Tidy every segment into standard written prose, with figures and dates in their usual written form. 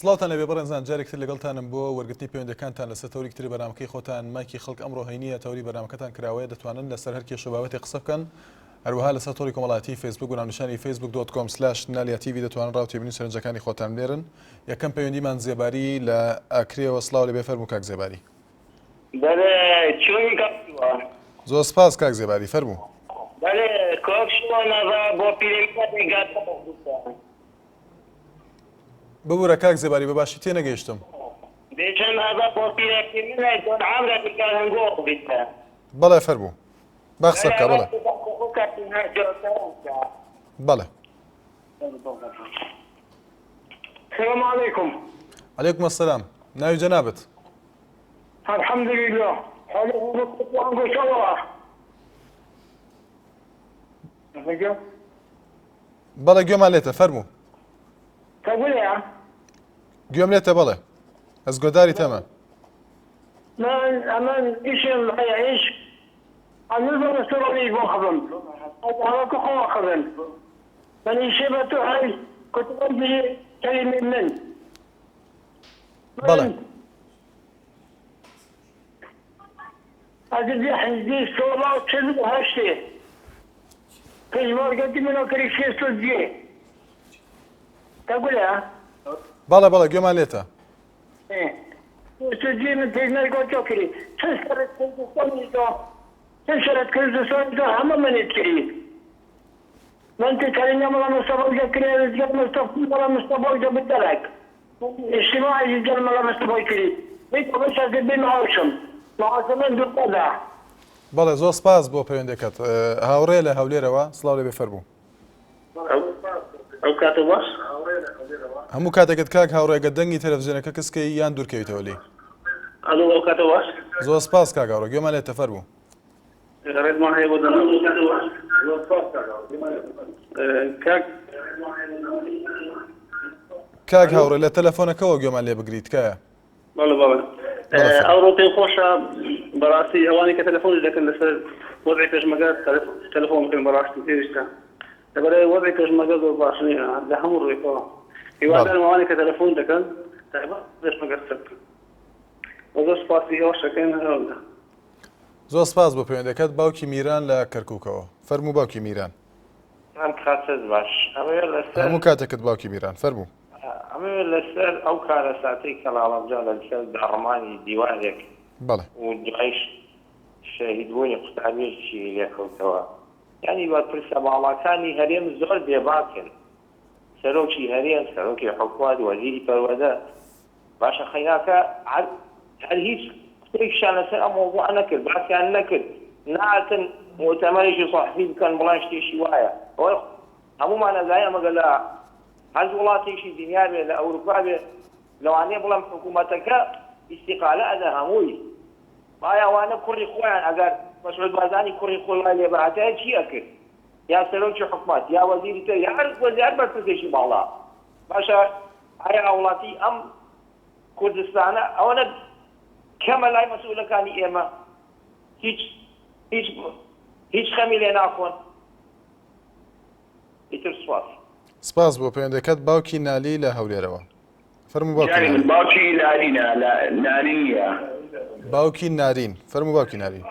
سڵاوتان لێبێ بەڕێزان جارێک تر لەگەڵتانم بۆ وەرگرتنی پەیوەندەکانتان لەسەر تەوەرێکی تری بەرنامەکەی خۆتان مایکی خەڵک ئەمڕۆ هەینیە تەوەری بەرنامەکەتان کراوەیە دەتوانن لەسەر هەر کێشە و بابەتێک قسە بکەن هەروەها لەسەر تۆڕی کۆمەڵایەتی فەیسبوک و ناونیشانی Facebook dot com slash نالیا تیڤی دەتوانن ڕاو تێبینی و سەرنجەکانی خۆتان بنێرن یەکەم پەیوەندیمان زێباری لە ئاکرێوە سڵاو لێبێ فەرموو کاک زێباری. بەلێ چۆنی کاک شوان. زۆر سپاس کاک زێباری فەرموو. بەلێ کاک شوان ئەڤە بۆ پیرەی گاتە ببورە کاک زێباری بە باشی تێنەگەیشتم. بێژم ئەڤە بۆ پیرەکی منە جۆن عەمرە بیکار هەنگۆ بیتە. بەڵێ فەرموو با قسە بکە بەڵێ. بەڵێ. سلام علیکم. علیکم السلام ناوی جەنابت؟ الحمدلله حالی هەنگۆ چاوە؟ بەڵێ گوێمان لێتە فەرموو. تەگولەیە؟ گوێم لێتە بەڵێ ئەز گۆداری تەمە. من ئەمن ئیشم هەیە ئیش ئەم نزانم سۆرانیش باخڤم ئەز هەوەکو خۆ ئاخڤم من ئیشێ بە تو هەی کو تو بگیری کەلیمەی من بەڵێ. من ئەز بی حیزبی سۆڵا 48 پێشمەرگەتی منۆ کری 62 تەگولە بەڵێ بەڵێ گوێمان لێتە. 62 من پێشمەرگە تۆ کری چ شەرت کوردستانی تۆ چ شەرت کوردستانی تۆ هەمە منیت کری من تکەری نەمەڵە مستەفا کرێ رزگار مستەفا مەڵە مستەفا بتەرەک اجتماعی گەل مەڵە مستەفای کری بێت ئەوەش ئەز بێ معاشم معاش من دوو بەڵێ زۆر سپاس بۆ پەیوەندەکەت هاوڕێ لە هەولێرەوە سڵاو لێبێ فەرموو. ئەو کاتە باش. هەموو کاتێکت کاک هاوڕێ گەر دەنگی تەلەفزیۆنەکە کز کەی یان دوور کەویتەوە لێی. ئەلۆ ئەو کاتە باش. زۆر سپاس کاک هاوڕێ گوێمان لێتە فەرموو. ڕێزمان هەیە بۆ جەناب کاک. کاک هاوڕێ لە تەلەفۆنەکەوە گوێمان لێ بگری تکایە. بەڵێ بەڵێ ئەوڕۆ پێم خۆشە بەڕاستی ئەوانەی کە تەلەفۆنیش دەکەن لەسەر وەزعی پێشمەرگە تەلەفۆن بکەن بەڕاستی پێویستە لەبەرئەوەی وەزعی پێشمەرگە زۆر باش نییە لە هەموو ڕوویەکەوە هیوادارم ئەوانەی کە تەلەفۆن دەکەن تایبەت پێشمەرگە قسە بکەن وە زۆر سوپاسی ئێوەش دەکەین هەر زۆر سپاس بۆ پەیوەندەکەت باوکی میران لە کەرکوکەوە فەرموو باوکی میران. ئەم کاتەت باش ئەمەوێت لەسەر هەموو کاتێکت باوکی میران فەرموو. ئەمەوێت لەسەر ئەو کارەساتەی کە لاڵەمجان لەسەر داڕمانی دیوارێک بەڵێ. و دوایش شەهیدبوونی قوتابیەکی لێکەوتەوە یانی بەرپرسە باڵاکانی هەرێم زۆر بێباکن سەرۆکی هەرێم سەرۆکی حکومەت وەزیری پەروەردە باشە خەیناکە هەر هەر هیچ قسەیەکیشیان لەسەر ئەم مەوزوعە نەکرد باسیان نەکرد ناتن موئتەمەرێکی سەحفی بکەن بڵێن شتێکی وایە ئەوەی هەموومان ئەزانین ئەمە گەر لە هەر وڵاتێکی دنیا بێ لە ئەوروپا بێ لەوانەیە بڵێم حکوومەتەکە ئیستیقالە ئەدا هەمووی ئایا ئەوانە کوڕی خۆیان ئەگەر مەسعود بارزانی کوڕی خۆی وای لێ بهاتایە چی ئەکرد یا سەرۆکی حکومەت یا وەزیری تر یا هەر وەزیر هەر بەرپرسێکی باڵا باشە ئایا هاوڵاتی ئەم کوردستانە ئەوەنە کەمە لای مەسئولەکانی ئێمە هیچ هیچ هیچ خەمی لێ ناخۆن ئیتر سوپاس. سپاس بۆ پەیوەندەکەت باوکی نالی لە هەولێرەوە فەرموو باوکی گیانی من نالی. باوکی نارینە نارین نییە. باوکی نارین فەرموو باوکی نارین.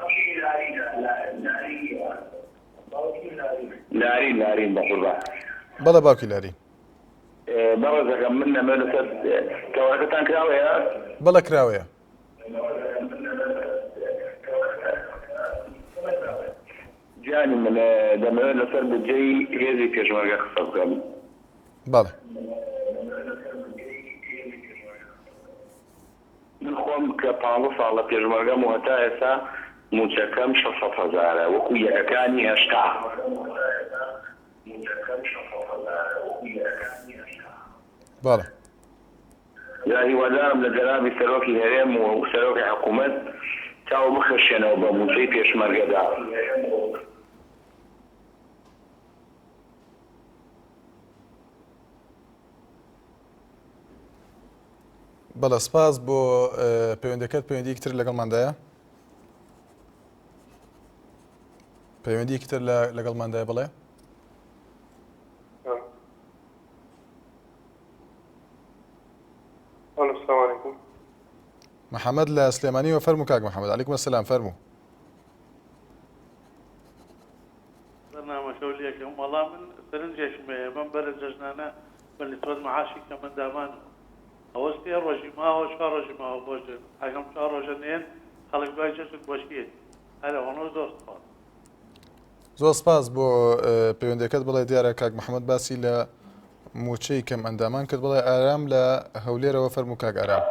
نارین نارین بەقوربان. بەڵێ باوکی نارین. بەڕێزەکەم من نەمەوێ لەسەر تەوەرەکەتان کراوەیە؟ بەڵێ کراوەیە. گیانی من دەمەوێت لەسەر بودجەی هێزی پێشمەرگە قسە بکەم. بەڵێ. من خۆم کە 15 ساڵە پێشمەرگەم و هەتا ئێستا مووچەکەم 600 هەزارە وەکو یەکەکانی 80. بەڵێ. جا هیوادارم لە جەنابی سەرۆکی هەرێم و سەرۆکی حکوومەت چاو بخشێنەوە بە مووچەی پێشمەرگەدا. بەڵێ سپاس بۆ پەیوەندەکەت پەیوەندیەکی تر لەگەڵماندایە پەیوەندیەکی تر لەگەڵماندایە بڵێ محەمەد لە سلێمانیەوە فەرموو کاک محەمەد. علیکم السلام فەرموو. بەرنامەکەو لێکەم وەڵا من سەرنجێکم هەیە بەم بەرە جەژنانە بە نیسبەت معاشی کەمئەندامانەوە ئەوە سێ ڕۆژی ماوە چوار ڕۆژی ماوە بۆ جەژن ئەگەم چوار ڕۆژە نەیەن خەڵک دوای جەژن بۆچیەتی هەر ئەوەنەو زۆر سوپاس. زۆر سپاس بۆ پەیوەندەکەت بڵێ دیارە کاک محەممەد باسی لە موچەی کەم ئەندامان کرد بڵێ ئارام لە هەولێرەوە فەرموو کاک ئارام.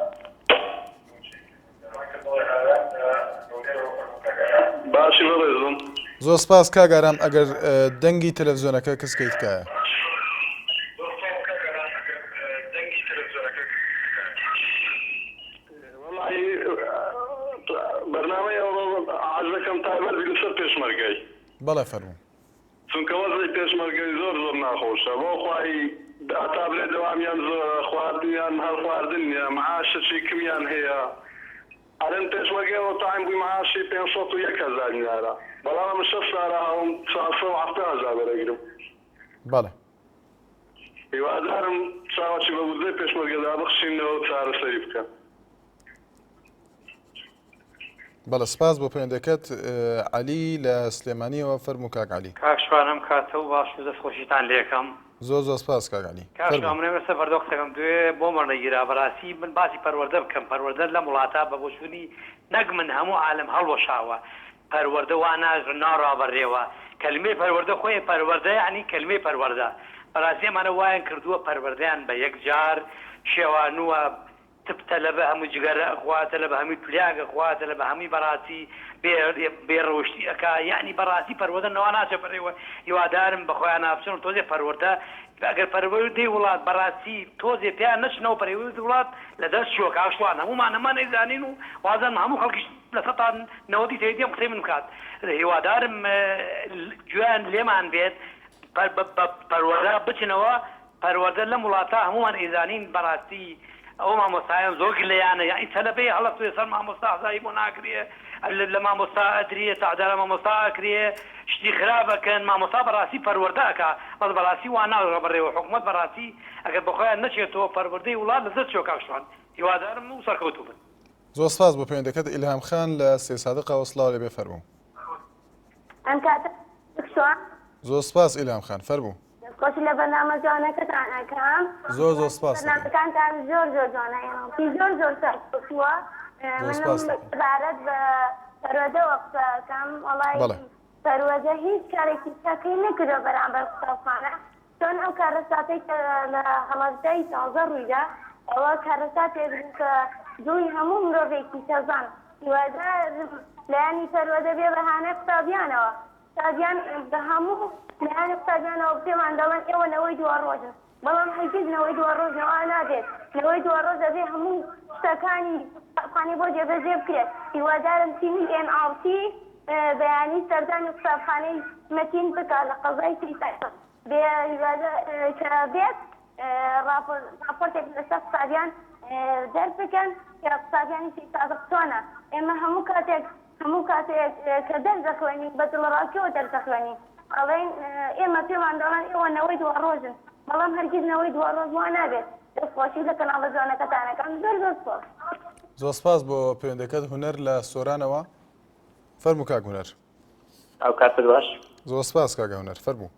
باشی بەڕێزم. زۆر سپاس کاک ئارام ئەگەر دەنگی تەلەفزیۆنەکە کز کەی تکایە. وەڵاهی بەرنامەی ئەوڕۆ عەرزەکەم تایبەت بی لەسەر پێشمەرگەی. بەڵێ فەرموو. چونکە وەزعی پێشمەرگەی زۆر زۆر ناخۆشە بۆ خوای هەتا بلێ دەوامیان زۆرە خواردنیان هەر خواردن نیە معاشەکی کمیان هەیە ئەرن پێشمەرگەی ئەوڕۆ تایم بوی معاشی 501 هەزار دینارە بەڵام ئەمن شەش سارە هەوم 470 هەزار وەرەگرم. بەڵێ. هیوادارم چاوەکی بە بودجەی پێشمەرگەدا بخشینەوە و چارەسەری بکەن. بەڵێ سپاس بۆ پەیوەندەکەت عەلی لە سلێمانیەوە فەرموو کاک عەلی. کاک شوان ئەم کاتە و باش و دەست خۆشیتان لێکەم. زۆر زۆر سپاس کاک عەلی. کاک شوان من ئێستا بەردەوام قسەکەم دوێ بۆم وەرنەگیرا بەراستی من باسی پەروەردە بکەم پەروەردە لەم وڵاتە بە بۆچوونی نەک من هەموو عالەم هەڵوەشاوە پەروەردە وا ناڕوا بەڕێوە کەلمەی پەروەردە خۆی پەروەردە یەعنی کەلمەی پەروەردە بەراستی ئەمانە وایان کردووە پەروەردەیان بە یەکجار شێوانووە تپ تەلەبە هەموو جگەرە ئەخوا تەلەبە هەمووی تلیاک ئەخوا تەلەبە هەمووی بەڕاستی بێ بێ ڕەوشتی ئەکا یەعنی بەڕاستی پەروەردە نەوا ناچێ بەڕێوە هیوادارم بەخۆیانا بچن و تۆزێ پەروەردە ئەگەر پەروەردەی وڵات بەڕاستی تۆزێ پێیان نەچنەوە پەروەردەی وڵات لە دەست چووە کاک شوان هەموومان هەمان ئەیزانین و وازانم هەموو خەڵکیش لە سەتا نەوەدی تەیدی ئەم قسەی من بکات هیوادارم گوێیان لێمان بێت بە پەروەردە بچنەوە پەروەردە لەم وڵاتە هەموومان ئەیزانین بەڕاستی ئەو مامۆستایان زۆر گلەیانە یانی تەلەبەی هەڵەسوێ سەر مامۆستا حسابی بۆ ناکرێ لە مامۆستا ئەدرێ تەعدا لە مامۆستا ئەکرێ شتی خراپ ئەکەن مامۆستا بەڕاستی پەروەردە ئەکا بەس بەڕاستی وا ناڕوا بەڕێوە حکومەت بەڕاستی ئەگەر بەخۆیان نەچێتەوە پەروەردەی وڵات لە دەست چوە کاک شوان هیوادارم و سەرکەوتوو بن. زۆر سپاس بۆ پەیوەندەکەت ئیلهام خان لە سێسادقەوە سڵاو لێبێ فەرموو. ئەم کاتە شوان. زۆر سپاس ئیلهام خان فەرموو. دەستخۆشی لە بەرنامە جوانەکەتان ئەکەم. زۆر زۆر سپاس دەکەم. بەرنامەکانتان زۆر زۆر جوانە ئێمە زۆر زۆر سەرکەوتووە. زۆر سپاس منم دەکەم. سەبارەت بە پەروەردەوە قسە ئەکەم وەڵای بەڵێ. پەروەردە هیچ کارێکی چاکەی نەکردوە بەرامبەر قوتابخانە چۆن ئەو کارەساتەی کە لە هەڵەبجەی تازە ڕوویدا ئەوە کارەساتێک بوو کە دڵی هەموو مرۆڤێکی تەزان هیوادارم لایەنی پەروەردە بێ بە هانای قوتابیانەوە قوتابیان بە هەموو لایەنی قوتابیانەوە پێمان دەڵێن ئێوە نەوەی دواڕۆژن بەڵام هەرگیز نەوەی دواڕۆژ نەوا نابێت نەوەی دواڕۆژ دەبێ هەموو شتەکانی قوتابخانەی بۆ جێبەجێ بکرێت هیوادارم تیمی ئێن ئاڕ تی بەیانی سەردانی قوتابخانەی مەتین بکات لە قەزای سیسان بێ هیوادار کە بێت ڕاپۆرتێک لەسەر قوتابیان دەربکەن کە قوتابیانی سیسادق چۆنە ئێمە هەموو کاتێک هەموو کاتێک کە دەرس دەخوێنین بە دڵەڕاوکێوە دەرس دەخوێنین ئەڵێین ئێمە پێمان دەڵێن ئێوە نەوەی دواڕۆژن بەڵام هەرگیز نەوەی دواڕۆژ وا نابێت دەستخۆشی لە کەناڵە جوانەکەتان ئەکەم زۆر زۆر سوپاس. زۆر سپاس بۆ پەیوەندەکەت هونەر لە سۆرانەوە فەرموو کاک هونەر. ئەو کاتت باش. زۆر سپاس کاکە هونەر فەرموو.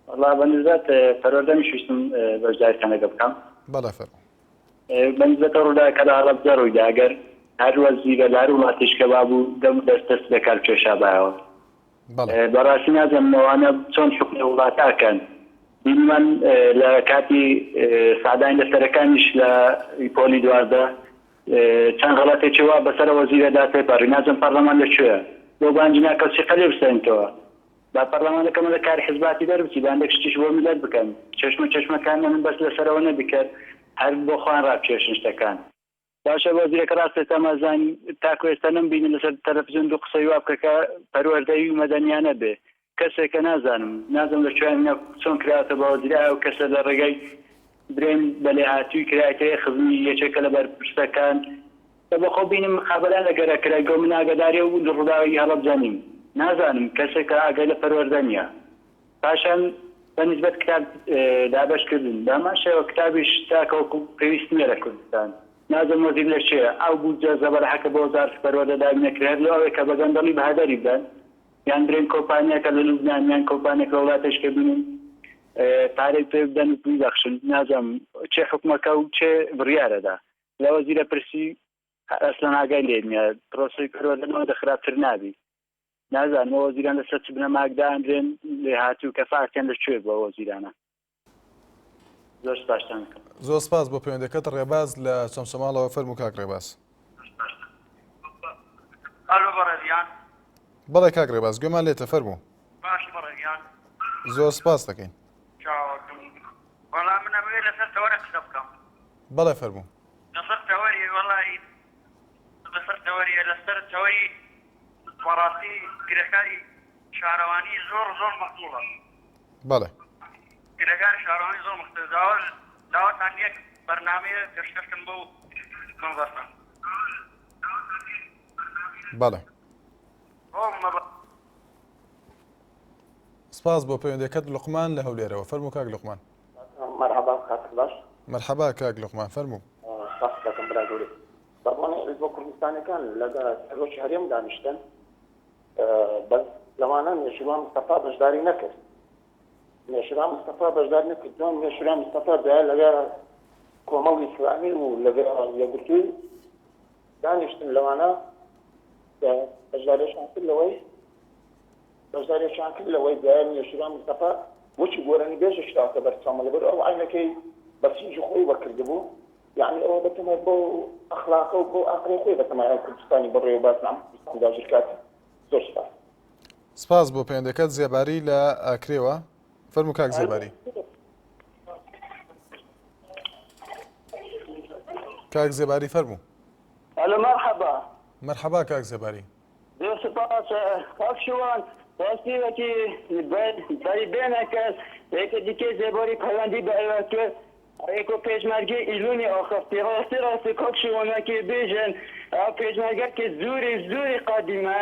وەڵا بە نسبەت پەروەردە منیش ویستم بەشداریتان لەگەڵ بکەم. بەڵێ فەرموو. بە نسبەت ئەو ڕووداوە کە لە هەڵەبجە ڕوویدا گەر هەر وەزیرە لە هەر وڵاتێکیش کە بابوو دەم و دەست دەست لە کار بکێشابایەوە. بەڵێ. بەڕاستی نازانم ئەوانە چۆن حوکمی وڵاتە ئەکەن. بینیمان لە کاتی سەعدانی دەفتەرەکانیش لە پۆلی 12 چەند غەڵەتێکی وا بەسەر وەزیرەدا تێپەڕی نازم پەڕلەمان لە کوێیە بۆ بانگی ناکەو سیقە لێ بسەنیتەوە با پەڕلەمانەکەمە لە کاری حزباتی دەربچی با هەندێک شتیش بۆ میللەت بکەن چەشمە چەشمەکان نەبن بەس لەسەرەوە نەبی کە هەر بۆ خۆیان ڕابکێشن شتەکان. باشە وەزیرەکە ڕاستە ئێستا مازانی تاکو ئێستا نەمبینی لەسەر تەلەفزیۆن دوو قسەی وا بکە کە پەروەردەیی و مەدەنیانە بێ کەسێکە نازانم نازم لە کوێیان هینا چۆن کراوەتە بە وەزیر ئایا ئەو کەسە لە ڕێگای برێم بە لێهاتووی کرایتەیە خزمی یەکێکە لە بەرپرسەکان بە بەخۆ بینم مقابەلەیان لەگەر ئەکرا گۆ من ئاگاداری ئەو ڕووداوەی هەڵەبجە نیم نازانم کەسێکە ئاگای لە پەروەردە نیە پاشان بە نیسبەت کتاب دابەش کردن بە هەمان شێوە کتابیش تاکەوەکو پێویست نیە لە کوردستان. نازم وەزیر لە چێ ئەو بودجە زەبەلاحە کە بۆ وەزارەتی پەروەردە دابین ئەکرێ هەر لۆ ئەوێ کە بە گەندەڵی بە هەدەری بدەن یان برێن کۆمپانیاکە لە لوبنان یان کۆمپانیەک لە وڵاتێک کە بینن پارەی پێ بدەن و بیبەخشن نازم چێ حکومەکە و چێ بڕیارەدا لە وەزیرە پرسی ئەسلەن ئاگای لێ نییە پرۆسەی پەروەردە لەوەندە خراپتر نابی نازانم ئەو وەزیران لەسەر چ بنەمایەک دانرێن لێهاتوو کەفاکەن لە کوێ بووە وەزیرانە زۆر سپاستان دەکەم. زۆر سپاس بۆ پەیوەندەکەت ڕێباز لە چەمچەماڵەوە فەرموو کاک ڕێباز. ئەلۆ بەڕێزیان. بەڵێ کاک ڕێباز گوێمان لێتە فەرموو. باشی بەڕێزیان. زۆر سپاس دەکەین. چاوەکەم وەڵا من ئەمەوێ لەسەر تەوەرە قسە بکەم. بەڵێ فەرموو. لەسەر تەوەری وەڵی لەسەر تەوەری لەسەر تەوەری بەڕاستی کرێکاری شارەوانی زۆر زۆر مەقبوڵە. بەڵێ. کرێکاری شارەوانی زۆر مەقبوڵە داوا داواتان یەک بەرنامەیە پێشکەشکەن بەو مەبەستە. بەڵێ. بۆ مەبەست. سپاس بۆ پەیوەندەکەت لوقمان لە هەولێرەوە فەرموو کاک لوقمان. مەرحەبا کاتت باش. مەرحەبا کاک لوقمان فەرموو. سپاست دەکەم برا گەورەی. بە بۆنەی حیزبە کوردستانیەکان لەگە سەرۆکی هەرێم دانیشتن بەس لەوانە نێچیروان مستەفا بەشداری نەکرد نێچیروان مستەفا بەشداری نەکرد دوام نێچیروان مستەفا دوای لەگە کۆمەڵی ئیسلامی و لەگە یەکگرتووی دانیشتن لەوانە بەشداریشان کرد لەوەی بەشداریشان کرد لەوەی دوای نێچیروان مستەفا وەکی گۆرانی بێژێک شتاوتە بەرچاومە لەبەر ئەو عینەکەی بەسینجی خۆی وەکردبوو یەعنی ئەوە بەتەمای بەو ئەخلاقە و بەو ئەقڵەی خۆی بەتەمای ئەو کوردستانی بەڕێوە بات نام کوردستان داگیر کات زۆر سوپاس. سپاس بۆ پەیوەندەکەت زێباری لە ئاکرێوە فەرموو کاک زێباری. کاک زێباری فەرموو. ئەلۆ مەرحەبا. مەرحەبا کاک زێباری. زۆر سوپاس کاک شوان ڕاستی وەکی بەری بێنە کەس یەکە دیکەی زێباری پەیوەندی بە ئێوە کرد ڕێکۆ پێشمەرگەی ئیلونی ئاخفتی ڕاستی ڕاستی کاک شوان وەکی بێژن ئەو پێشمەرگە کە زوری زوری قەدیمە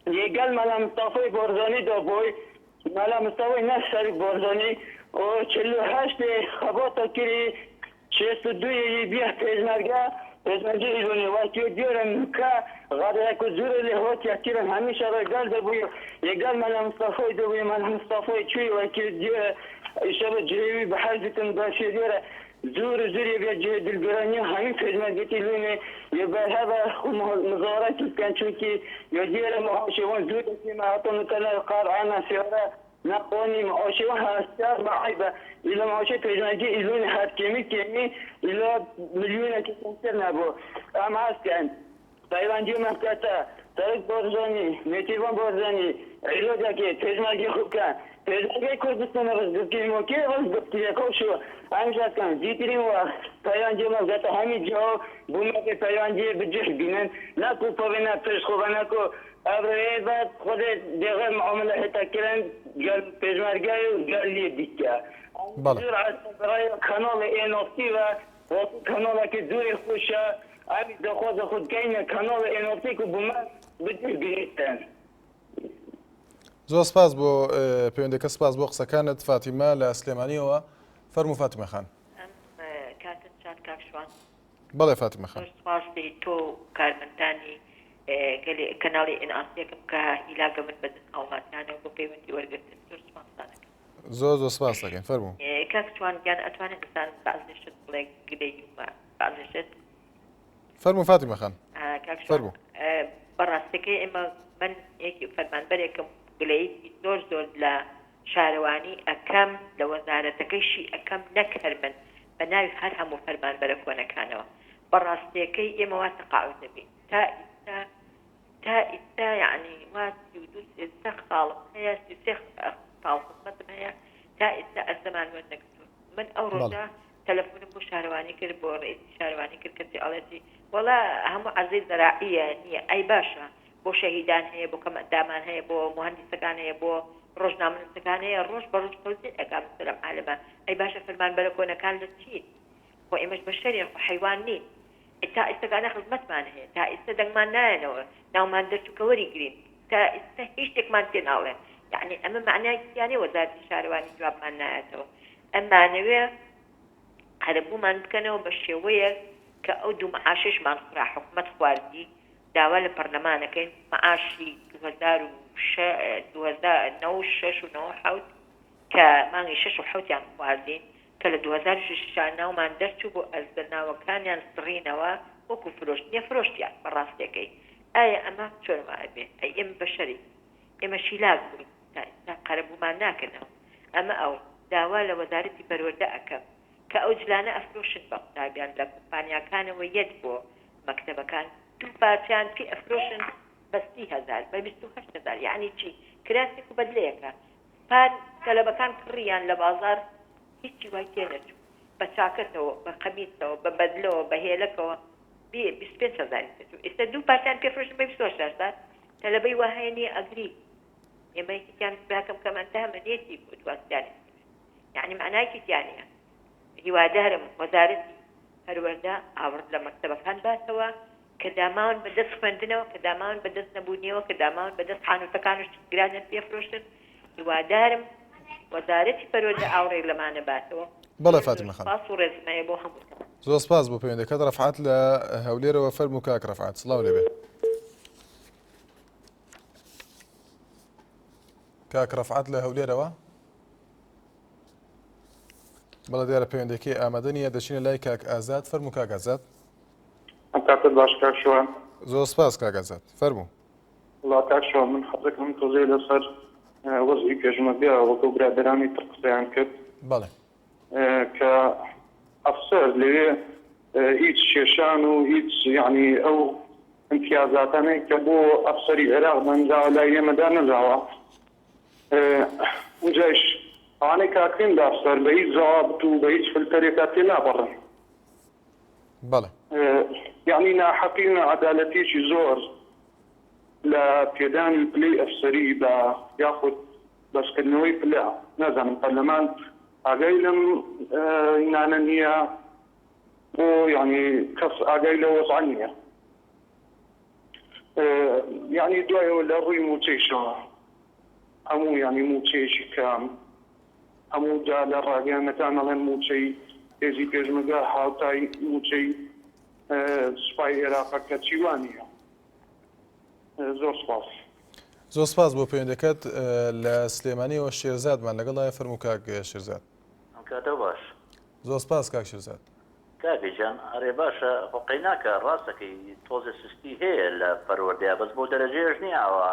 یەگەل مەلا مستافای بارزانی دا بوی مەلا مستەفای نە سەرک بارزانی و 48 خەباتا کری 62 ی بیه پێشمەرگە پێشمەرگە ئیلونی وەکی دیارە نوکە غەدرەک و زورە لێ هاتیە کردن هەمیشە ڕێگەل دەبوی یەگەل مەلا مستەفای دەبوی مەلا مستەفای چوی وەکی دیارە ئیشەڵە جهێوی بەحەز بکەن باشێ دیارە زور و زور یە بیە جهێ دلگرانی و هەمی پێشمەرگەتی ئیلونی یە بەرهەبە خو مزارەتی بکەن چونکی یە دیارە معاشێ وان زورە کێمە هەتا نوکە نە قەرعە نە سیارە نە قانی معاشێ وان هەستیار بە عەیبە ئیلا معاشێ پێشمەرگەی ئیلونی هەر کێمی کێمی ئیلا ملیونێکی کەمتر نەبوو ئەم هەستکەن پەیوەندی مەکەتە سەرۆک بارزانی نێچیرڤان بارزانی عیلاج ئەکەی پێشمەرگەی خو بکەن پێشمەرگەی کوردستان ڕزگ بکەین و کێ ڕزگ بکرێ کاک شو ئەمیش ئەکەن زیترین وەخت پەیوەندی مەکەتە هەمی جا بومەکەی پەیوەندی بجێ بینن نەکو پاوێنە پشت خۆ بە نەکو ئەبرێ بە خودێ دێغە معاملە هێتە کرن گەل پێشمەرگەی و گەل یە دیکە بەڵێ. زۆر عەزیز برای کەناڵی ئێن ئاف تی و ڕاستی کەناڵەکە زۆری خۆشە ئەمی داخوازە خۆ دکەینە کەناڵی ئێن ئاف تی کو بۆ مە بجێ بینیتن. زۆر سپاس بۆ پەیوەندەکە سپاس بۆ قسەکانت فاتیمە لە سلێمانیەوە فەرموو فاتیمە خان. ئەم کاتت شاد کاک شوان. بەڵێ فاتیمە خان. زۆر سوپاسی تۆ و کارمەندانی گەلی کەناڵی ئێن ئاڕ تیەکەم کە هیلاکە بن بە دەست هاوڵاتیانەوە بۆ پەیوەندی وەرگرتن زۆر سوپاستان ئەکەم. زۆر زۆر سپاس دەکەین فەرموو. کاک شوان گیان ئەتوانێت بزانم بەعزێ شت بڵێ گلەییومە بەعزێ شت. فەرموو فاتیمە خان. کاک شوان فەرموو. بەڕاستەکەی ئێمە من یەکی فەرمانبەرێکم گلەیەکی زۆر زۆر لە شارەوانی ئەکەم لە وەزارەتەکەیشی ئەکەم نەک هەر من بە ناوی هەر هەموو فەرمانبەرە کۆنەکانەوە بەڕاستیەکەی ئێمە وا تەقاعود دەبین تا ئیستا تا ئیستا یەعنی وا 32 سێ خاڵم هەیە 33 ساڵ خزمەتم هەیە تا ئیستا ئەرزەمان وەرنەگرتوون من ئەو بەڵێ. ڕۆژە تەلەفونم بۆ شارەوانی کرد بۆ ڕئیسی شارەوانی کرد کەچی ئەڵێتی وەڵا هەموو عەرزەی زەراعیە نییە ئەی باشە بۆ شەهیدان هەیە بۆ کەمئەندامان هەیە بۆ موهەندیسەکان هەیە بۆ ڕۆژنامەنووسەکان هەیە ڕۆژ بە ڕۆژ تەوزیع ئەکا بەسەر ئەم عالەمە ئەی باشە فەرمانبەرە کۆنەکان لە چین خۆ ئێمەش بەشەرین خۆ حەیوان نین تا ئیستەکانە خزمەتمان هەیە تا ئیستە دەنگمان نایەنەوە ناومان دەرچوو کە وەری گرین تا ئیستە هیچ شتێکمان پێ ناڵێن یعنی ئەمە معنای چیانەی وەزارەتی شارەوانی جوابمان نایەتەوە ئەمانەوێ قەرەبوومان بکەنەوە بە شێوەیەک. کە ئەو دوو مەعاشەشمان خورا حکومەت خواردی داوا لە پەرلەمان ئەکەین مەعاشی 2006 و 97 کە مانگی شەش و حەوتیان خواردین کە لە 2006 شا ناومان دەرچوو بۆ ئەزدە ناوەکانیان سڕینەوە وەکو فرۆشتنیە فرۆشتیان بە ڕاستیەکەی ئایا ئەمە چۆن وا ئەبێ ئەی ئێمە بەشەرین ئێمە شیلاک بووین تا ئێستا قەرەبوومان ناکەنەوە ئەمە ئەو داوا لە وەزارەتی پەروەردە ئەکەم کە ئەو جلانە ئەفرۆشن بە قوتابیان لە کۆمپانیاکانەوە یەت بۆ مەکتەبەکان دوو پارچەیان پێ ئەفرۆشن بە 30 هەزار بە 28 هەزار یەعنی چی کراسێک و بەدلەیەکە پار تەلەبەکان کڕیان لە بازار هیچی وای تێ نەچوو بە چاکەتەوە بە قەمیسەوە بە بەدلەوە بە هێلەکەوە بێ 25 هەزاری تێچوو ئێستا دوو پارچەیان پێ فرۆشن بە 28 هەزار تەلەبەی وا هەیە نییە ئەگری ئێمە یەکێکیان براکەم کەم ئەندامە نیەتی بۆ دواستیانی یەعنی مەعنایەکی تیا نیە هیوادارم وەزارەتی پەروەردە ئاوڕ لە مەکتەبەکان باتەوە کە داماون بە دەست خوێندنەوە کە داماون بە دەست نەبوونیەوە کە داماون بە دەست حانوتەکان و شتی گرانیان پێ فرۆشتن هیوادارم وەزارەتی پەروەردە ئاوڕێک لەمانە باتەوە بەڵێ فاتیمە خان. سپاس و ڕێزم هەیە بۆ هەمووتان. زۆر سپاس بۆ پەیوەندەکەت ڕەفعەت لە هەولێرەوە فەرموو کاک ڕەفعەت سڵاو لێبێ. کاک ڕەفعەت لە هەولێرەوە بەڵێ دیارە پەیوەندەکەی ئامادە نییە دەچینە لای کاک ئازاد فەرموو کاک ئازاد. ئەم کاتت باش کاک شوان. زۆر سپاس کاک ئازاد فەرموو. وەڵا کاک شوان من حەزەکەم تۆزێ لەسەر وەزعی پێشمەرگە وەکو برادەرانی تر قسەیان کرد. بەڵێ. کە ئەفسەر لەوێ هیچ کێشان و هیچ یەعنی ئەو ئیمتیازاتانەی کە بۆ ئەفسەری عێراق دانراوە لای ئێمە دانەنراوە ئینجایش ئەوانەی کە ئەکرێن بە ئەفسەر بە هیچ زەوابت و بە هیچ فلتەرێکا تێ ناپەڕن. بەڵێ. یەعنی ناحەقی و ناعەدالەتیەکی زۆر لە پێدانی پلەی ئەفسەری بە یاخود بەرزکردنەوەی پلە نازانم پەرلەمان ئاگای لەم هینانە نییە بۆ یعنی کەس ئاگای لەو وەزعە نییە یعنی دوایەوە لە ڕووی موچەیشەوە هەموو یعنی موچەیەکی کەم هەموو جا لە ڕاگەیاندنەکان ئەڵێن موچەی هێزی پێشمەرگە هاوتای موچەی سوپای ئێراقە کەچی وا نییە. زۆر سپاس. زۆر سپاس بۆ پەیوەندەکەت لە سلێمانیەوە شێرزادمان لەگەڵدایە فەرموو کاک شێرزاد. ئەم کاتەو باش. زۆر سپاس کاک شێرزاد. کاکە گیان ئەرێ باشە خۆ قەیناکە ڕاست دەکەی تۆزێ سستی هەیە لە پەروەردەیا بەس بەو دەرەجەیەش نیە ئاوا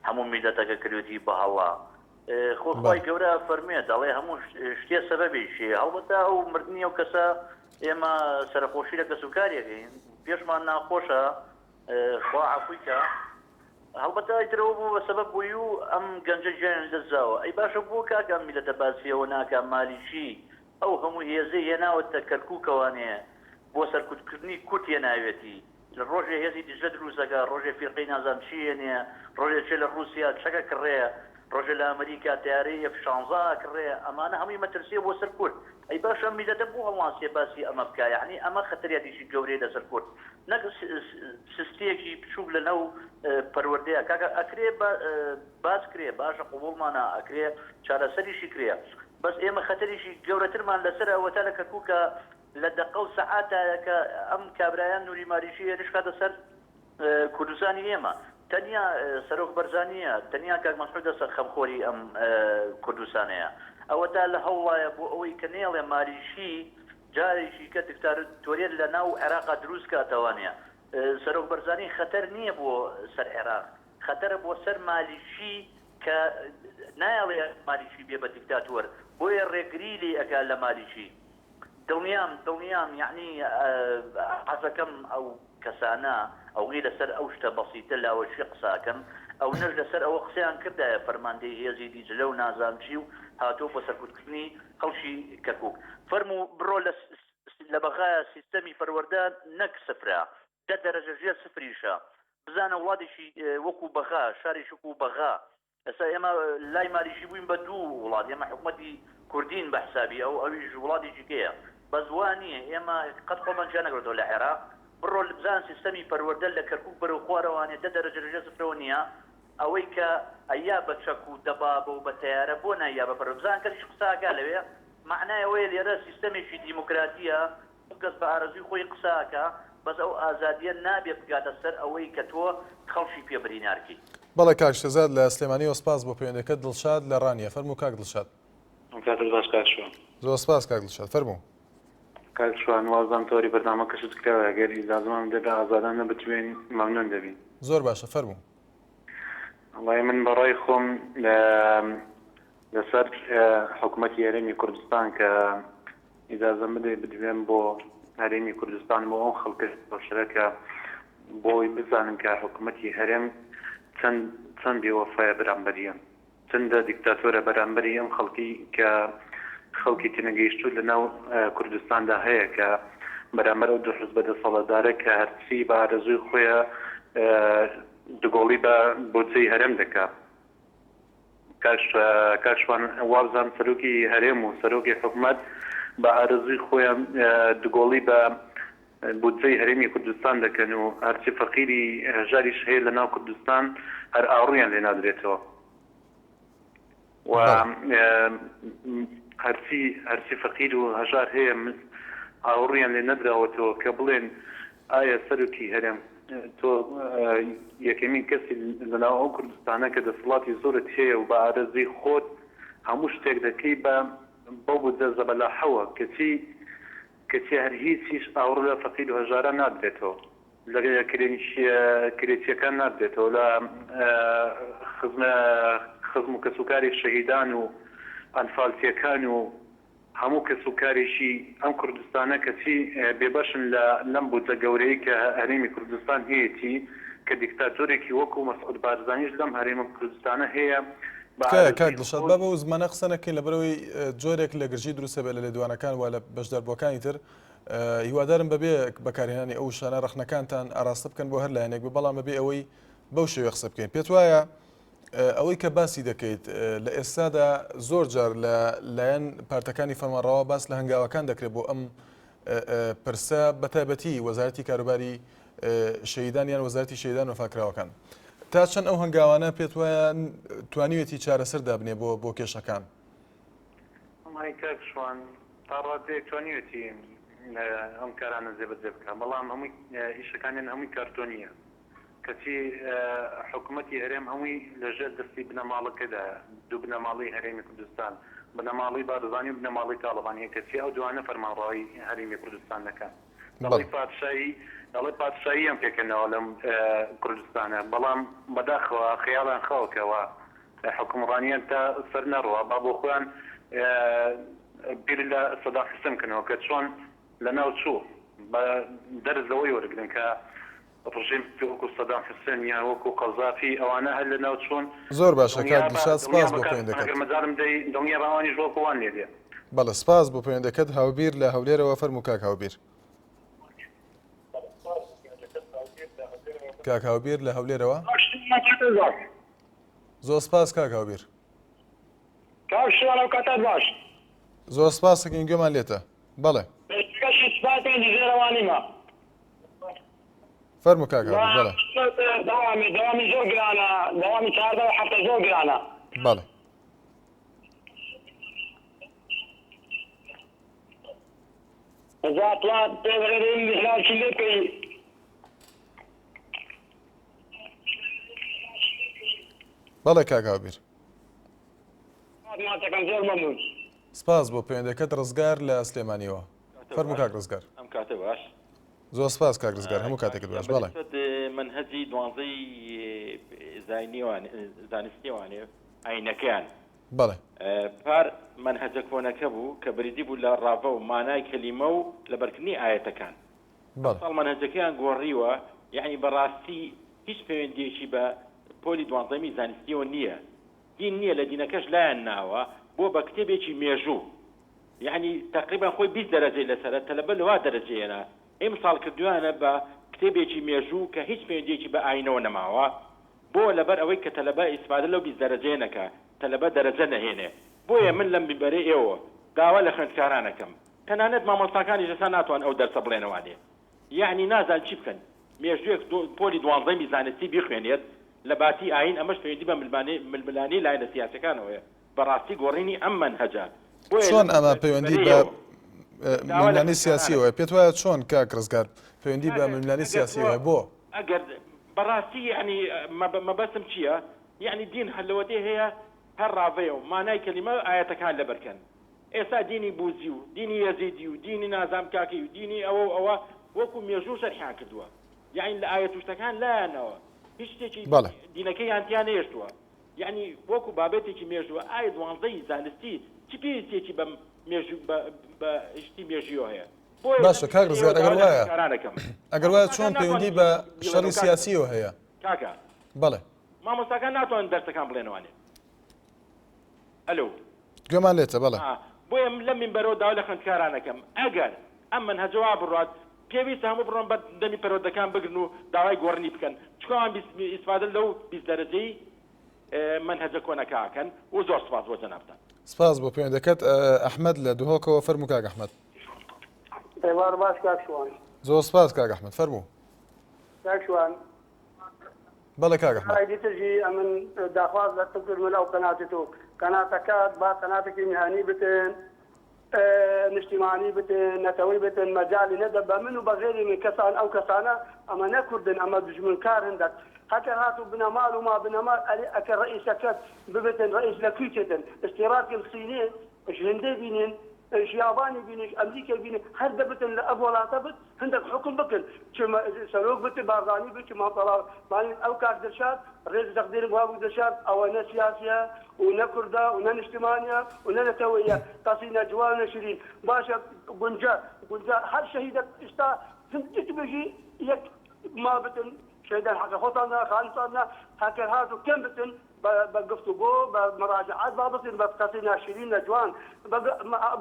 هەموو میللەتەکە کردوێتی بە هەڵە خۆ خوای گەورە ئەفەرموێ دەڵێ هەموو شتێ سەبەبێکی هەیە هەڵبەتە ئەو مردنی ئەو کەسە ئێمە سەرەخۆشی لە کەسوکاری ئەکەین پێشمان ناخۆشە خوا عەفوی کا هەڵبەتە ئیتر ئەوە بوو بە سەبەب بووی و ئەم گەنجە گیانیان لەدەست داوە ئەی باشە بۆ کاکە ئەم میللەتە باسی ئەوە ناکا مالیکی ئەو هەموو هێزەی هێناوەتە کەرکوکەوانێ بۆ سەرکوتکردنی کورد هێناوێتی لە ڕۆژێ هێزی دیجلە دروست دەکا ڕۆژێ فیرقەی نازانم چی هێنێ ڕۆژێ چێ لە ڕوسیا چەک ئەکڕێ ڕۆژێ لە ئەمریکا تەیارەی ئێف شانزە ئەکڕێ ئەمانە هەمووی مەترسیە بۆ سەر کورد ئەی باشە ئەم میللەتە بۆ هەڵناسێ باسی ئەمە بکا یەعنی ئەمە خەتەریاتێکی گەورەیە لەسەر کورد نەک سستیەکی بچوک لە ناو پەروەردەیا کاکە ئەکرێ باس کرێ باشە قبوڵمانە ئەکرێ چارەسەریشی کرێ بەس ئێمە خەتەریشی گەورەترمان لەسەرە ئەوەتا لە کەرکوکا لە دەقە و سەعاتایە کە ئەم کابرایە نوری مالیکی هێرش کاتە سەر کوردستانی ئێمە تەنیا سەرۆک بەرزانیە تەنیا کاک مەسعودە سەر خەمخۆری ئەم کوردستانەیە ئەوەتا لە هەوڵایە بۆ ئەوەی کە نەیەڵێ مالیکی جارێکی کە دکتاتۆریەت لە ناو عێراقا دروست کاتەوانە سەرۆک بەرزانی خەتەر نییە بۆ سەر عێراق خەتەرە بۆ سەر مالیکی کە نایەڵێ مالیکی بێ بە دیکتاتۆر بۆیە ڕێگری لێ ئەکا لە مالیکی دڵنیام دڵنیام یەعنی حەزەکەم ئەو کەسانە ئەوەی لەسەر ئەو شتە بەسیتە لاوەکی قسە ئەکەن ئەونەش لەسەر ئەوە قسەیان کردایە فەرماندەی هێزی دیجلە و نازانم چی و هاتووە بۆ سەرکوتکردنی خەڵکی کەرکوک فەرموو بڕۆ لە لە بەغایە سیستەمی پەروەردە نەک سفرە دە دەرەجە ژێر سفریشە بزانە وڵاتێکی وەکو بەغا شارێکی وەکو بەغا ئێستا ئێمە لای مالیکی بووین بە دوو وڵات، ئێمە حکومەتی کوردین بە حسابی ئەو، ئەویش وڵاتێکی کەیە، بەس وا نییە، ئێمە قەت خۆمان جیا نەکردۆتەوە لە عێراق، بڕۆ بزان سیستەمی پەروەردە لە کەرکوک بەرەو خوارەوانێ دە دەرەجە لەژێر سفرەوە نییە، ئەوەی کە ئەیا بە چەک و دەبابە و بە تەیارە بۆ ناییا بە پەروەردە، بزان کەسیش قسە ئەکا لەوێ، مەعنای ئەوەیە لێرە سیستەمێکی دیموکراتییە. کەس بە ئارەزووی خۆی قسە ئەکا بەس ئەو ئازادیە نابێ بگاتە سەر ئەوەی کە تۆ خەڵکی پێ برینار کەی. بەڵێ کاک شێرزاد لە سلێمانیەوە سپاس بۆ پەیوەندەکەت دڵشاد لە ڕانیە فەرموو کاک دڵشاد. ئەم کاتەت باش کاک شوان. زۆر سپاس کاک دڵشاد فەرموو. کاک شوان وابزانم تەوەری بەرنامەکەشت کراوەیە گەر ئیجازەمان بدەی بە ئازادانە بدوێین مەمنون دەبین. زۆر باشە فەرموو. وەڵایی من بە ڕای خۆم لەسەر حکومەتی هەرێمی کوردستان کە ئیجازەم بدەی بدوێم بۆ هەرێمی کوردستان بۆ ئەو خەڵکە تێکۆشەرە کە بۆی بزانن کە حکومەتی هەرێم چەند چەند بێوەفایە بەرامبەریان چەندە دیکتاتۆرە بەرامبەری ئەم خەڵکی کە خەڵکی تێنەگەیشتوو لە ناو کوردستاندا هەیە کە بەرامبەر ئەو دوو حزبە دەسەڵاتدارە کە هەرچی بە ئارەزووی خۆیە دگۆڵی بە بودجەی هەرێم دەکا. کاک شوان وابزانم سەرۆکی هەرێم و سەرۆکی حکومەت بە ئارەزووی خۆیان دگۆڵی بە بودجەی هەرێمی کوردستان دەکەن و هەرچی فەقیری هەژاریش هەیە لە ناو کوردستان هەر ئاوڕیان لێ نادرێتەوە و هەرچی هەرچی فەقیر و هەژار هەیە ئاوڕیان لێ نەدراوەتەوە کە بڵێن ئایا سەرۆکی هەرێم تۆ یەکەمین کەسی لەناو ئەو کوردستانە کە دەسەڵاتی زۆرت هەیە و بە ئارەزووی خۆت هەموو شتێک دەکەی بە بەو بودجە زەبەلاحەوە کەچی کەچی هەر هیچیش ئاوڕ لە فەقیر و هەژاران نادرێتەوە لە کرێچیەکان نادرێتەوە لە خزمە خزم و کەسوکاری شەهیدان و ئەنفالچیەکان و هەموو کەس و کارێکی ئەم کوردستانە کەچی بێبەشن لە لەم بودجە گەورەی کە هەرێمی کوردستان هەیەتی کە دیکتاتۆرێکی وەکو مەسعود بارزانیش لەم هەرێمە کوردستانە هەیە بە تکایە کاک ئارەزووی دڵشاد خۆی با بەو زمانە قسە نەکەین لەبەرئەوەی جۆرێک لە گرژی دروست ئەبێت لە لێدوانەکان و لە بەشداربووەکانی تر هیوادارم بەبێ بەکارهێنانی ئەو وشانە ڕەخنەکانتان ئاراستە بکەن بۆ هەر لایەنێک بێ بەڵام بەبێ ئەوەی بەو شێوەیە قسە بکەین پێت وایە ئەوەی کە باسی دەکەیت لە ئێستادا زۆر جار لە لایەن پارتەکانی فەرمانڕەوا باس لە هەنگاوەکان دەکرێت بۆ ئەم پرسە بەتایبەتی وەزارەتی کاروباری شەهیدان یان وەزارەتی شەهیدان وەفاکراوەکان تا چەند ئەو هەنگاوانە پێت وایە توانیوێتی چارەسەر دابنێ بۆ بۆ کێشەکان؟ وەڵای کاک شوان تا ڕادەیەک توانیوێتی ئەم کارانە جێبەجێ بکات بەڵام هەمووی ئیشەکانیان هەمووی کارتۆنییە. کەچی حکومەتی هەرێم هەمووی لە ژێر دەستی بنەماڵەکەدایە، دوو بنەماڵەی هەرێمی کوردستان، بنەماڵەی بارزانی و بنەماڵەی تاڵەبانی، کەچی ئەو دوانە فەرمانڕەوای هەرێمی کوردستان دەکەن. دەڵێی پادشایی، دەڵێی پادشاییان پێکهێناوە لەم کوردستانە، بەڵام بەداخەوە خەیاڵیان خاوە کەوا حوکمڕانیان تا سەر نەڕوا، با بۆ خۆیان بیر لە سەدام حوسێن بکەنەوە کە چۆن لەناو چوو، با دەرس لەوەی وەرگرن کە ڕژێمێکی وەکو سەدام حوسێن یان وەکو قەزافی ئەوانە هەر لەناو چوون. زۆر باشە کاک دڵنیابە دڵشاد سپاس دڵنیابە بۆ کاک پەیوەندەکەت. ئەگەر مەجالم دەی دڵنیابە ئەوانیش وەکو وان لێ دێ. بەڵێ سپاس بۆ پەیوەندەکەت هاوبیر لە هەولێرەوە فەرموو کاک هاوبیر. کاک هاوبیر لە هەولێرەوە. زۆر سپاس کاک هاوبیر. کاک شوان ئەو کاتەت باش. زۆر سپاس ئەکەین گوێمان لێتە. بەڵێ. پێشکەشی سپاتان زێرەوانیمە. فەرموو کاک هاوبیر بەڵێ. دەوامی دەوامی زۆر گرانە دەوامی 14 و هەفتە زۆر گرانە. بەڵێ. جا پلان پێ بڵێن هیلاکی لێ بکەی. بەڵێ کاک هاوبیر. ماتەکەم زۆر مەمنون. سپاس بۆ پەیوەندەکەت ڕزگار لە سلێمانیەوە. فەرموو کاک ڕزگار. ئەم کاتە باش. زۆر سپاس کاک ڕزگار هەموو کاتێکت باش بەڵێ. مەنهەجی دوانزەی زانیوان زانستیوانێ ئاینەکەیان بەڵێ. پار مەنهەجە کۆنەکە بوو کە بریتی بوو لە ڕاڤە و مانای کەلیمە و لەبەرکردنی ئایەتەکان. بەڵێ. ئەمساڵ مەنهەجەکەیان گۆڕیوە یەعنی بەڕاستی هیچ پەیوەندیەکی بە پۆلی دوانزەمی زانستیەوە نیە دین نیە لە دینەکەش لایان ناوە بووە بە کتێبێکی مێژوو یەعنی تەقریبەن خۆی 20 دەرەجەی لەسەرە تەلەبە لەوا دەرەجەی هێنا ئیمساڵ کردویانە بە کتێبێکی مێژوو کە هیچ پەیوەندیەکی بە ئاینەوە نەماوە بۆ لەبەر ئەوەی کە تەلەبە ئیستفادە لەو 20 دەرەجەیە نەکا تەلەبە دەرەجە نەهێنێ بۆیە من لەم مینبەرەی ئێوە داوا لە خوێندکاران ئەکەم تەنانەت مامۆستاکانیش ئێستا ناتوان ئەو دەرسە بڵێنەوانێ یەعنی نازان چی بکەن مێژووێک پۆلی دوانزەیمی زانستی بیخوێنێت لە باتی ئایین ئەمەش پەیوەندی بە ململانێی لایەنە سیاسیەکانەوەیە بەڕاستی گۆڕینی ئەم مەنهەجە بۆیە چۆن لەم ئەمە پەیوەندی بە بەرەیەوە. ململانێی سیاسیەوە پێت وایە چۆن کاک ڕزگار پەیوەندی بە ململانێی سیاسیەوە هەیە بۆ؟ ئەگەر بەڕاستی یەعنی مەبەستم چییە یەعنی دین هەر لەوەتەی هەیە هەر ڕاڤەیە و مانای کەلیمە ئایەتەکان لەبەر کەن ئێستا دینی بوزی و دینی یەزیدی و دینی نازام کاکەی و دینی ئەوە و ئەوە وەکو مێژوو شەرحیان کردووە یەعنی لە ئایەت و شتەکان لایانەوە هیچ شتێکی بەڵێ. دینەکەیان تیا نەهێشتووە یەعنی وەکو بابەتێکی مێژووە ئایا دوانزەی زانستی چ پێویستیەکی بە مێژوو بە بە شتی مێژوویەوە هەیە بۆیە باشە لەم کاک ئێوە ڕزگار ئەگەر داوا لە وایە خوێندکاران ئەکەم ئەگەر وایە مامۆستاکان چۆن ناتوانن پەیوەندی بە شەڕی بڵێنەوە کاکە سیاسیەوە هەیە؟ کاکە بەڵێ. مامۆستاکان ناتوانن دەرسەکان بڵێنەوانێ ئەلۆ. گوێمان لێتە بەڵێ. ئا بۆیە من لەم مینبەرەوە داوا لە خوێندکاران ئەکەم ئەگەر ئەم مەنهەجە وا بڕوات پێویستە هەموو بڕۆن بەر دەمی پەروەردەکان بگرن و داوای گۆڕینی بکەن چونکە ئەوان ئیسفادە لەو 20 دەرەجەی مەنهەجە کۆنەکە ئەکەن و زۆر سوپاس بۆ جەنابتان. سپاس بۆ پەیوەندەکەت ئەحمەد لە دهۆکەوە فەرموو کاک ئەحمەد. ئێوار باش کاک شوان. زۆر سپاس کاک ئەحمەد فەرموو. کاک شوان. بەڵێ کاک ئەحمەد. جارێکی تر ژی ئەمن داخواز لە تو کردمە لە ئەو قەناتی تو قەناتەکەت با قەناتێکی میهەنی بتن نیشتیمانی بتن نەتەوەی بتن مەجالی نەدە بە من و بە غێری من کەسان ئەو کەسانە ئەمە نە کوردن ئەمە دوژمنکار هندەک هەکەر هاتوو بنەمال و ما بنەمال ئەرێ ئەکەر ڕەئیسەکەت ببتن ڕەئیس لە کوی تێتن ئستیراد کن سینێ ژ هندەی بینن ژ یابانی بینن ژ ئەمریکای بینن هەر دەبتن لە ئەڤ وەلاتە بت هندەک حوکم بکن چ سەرۆک بت بارزانی بت چ مام تاڵەبانی ئەو کاک دلشاد ڕێز و تەقدیرم بۆ هەبوو دلشاد ئەوە نە سیاسیە و نە کوردە و نە نیشتمانیە و نە نەتەوەیە قەسی نە جوان و نە شیرین باشە گونجە گونجە هەر شەهیدەک ئیستا هندک بژی یەک ما بتن شەهیدان حەقە خۆتان نا خانتان نا هەکەر هات و کەم بتن بە گفتوگۆ بە مراجعات با بکرین بەس قەسی ناشرین نە جوان بە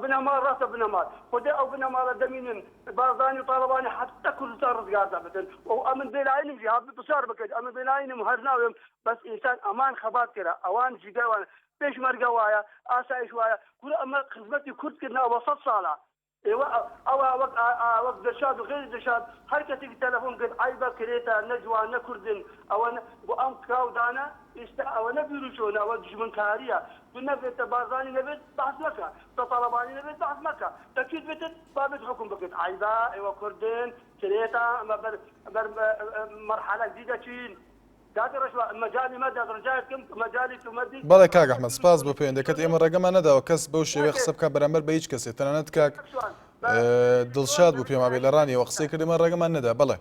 بنەماڵ ڕاستە بنەماڵ خودێ ئەو بنەماڵە دەمینن بارزانی و تاڵەبانی حەتتا کوردستان ڕزگار دەبتن و ئەمن بێلاینم ژی ها پرسیار بکەیت ئەمن بێلاینم هەر ناوێم بەس ئینسان ئەمان خەبات کرا ئەوان جیگای وانە پێشمەرگە وایە ئاسایش وایە کورە ئەمە خزمەتی کورد کردن ئەوە سەد ساڵە ئێوە ئەوە وەک وەک دلشاد و غەیری دلشاد هەر کەسێکی تەلەفۆن کرد عەیبە کرێتە نە جوان نە کوردن ئەوە بۆ ئەم کاو دانە ئیستا ئەوە نە بیرو چۆنە ئەوە دوژمنکاریە تو نەبێت تە بارزانی نەبێت بەحس مەکە تە تاڵەبانی نەبێت بەحس مەکە تە کیت بێتت با بێت حوکم بکەیت عەیبە ئێوە کوردن کرێتە ئەمە بەر بەر مەرحەلە جدیدە چین کاکە ڕەشوا مەجالی مەدە ڕجایت کەم مەجالی تو مەدی. بەڵێ کاک ئەحمەد سپاس بۆ پەیوەندەکەت ئێمە ڕێگەمان نەداوە کەس بەو شێوەیە قسە بکات بەرامبەر بە هیچ کەسێ تەنانەت کاک دڵشاد بوو پێم وابێ لە ڕانیەوە قسەی کرد ئێمە ڕێگەمان نەدا بەڵێ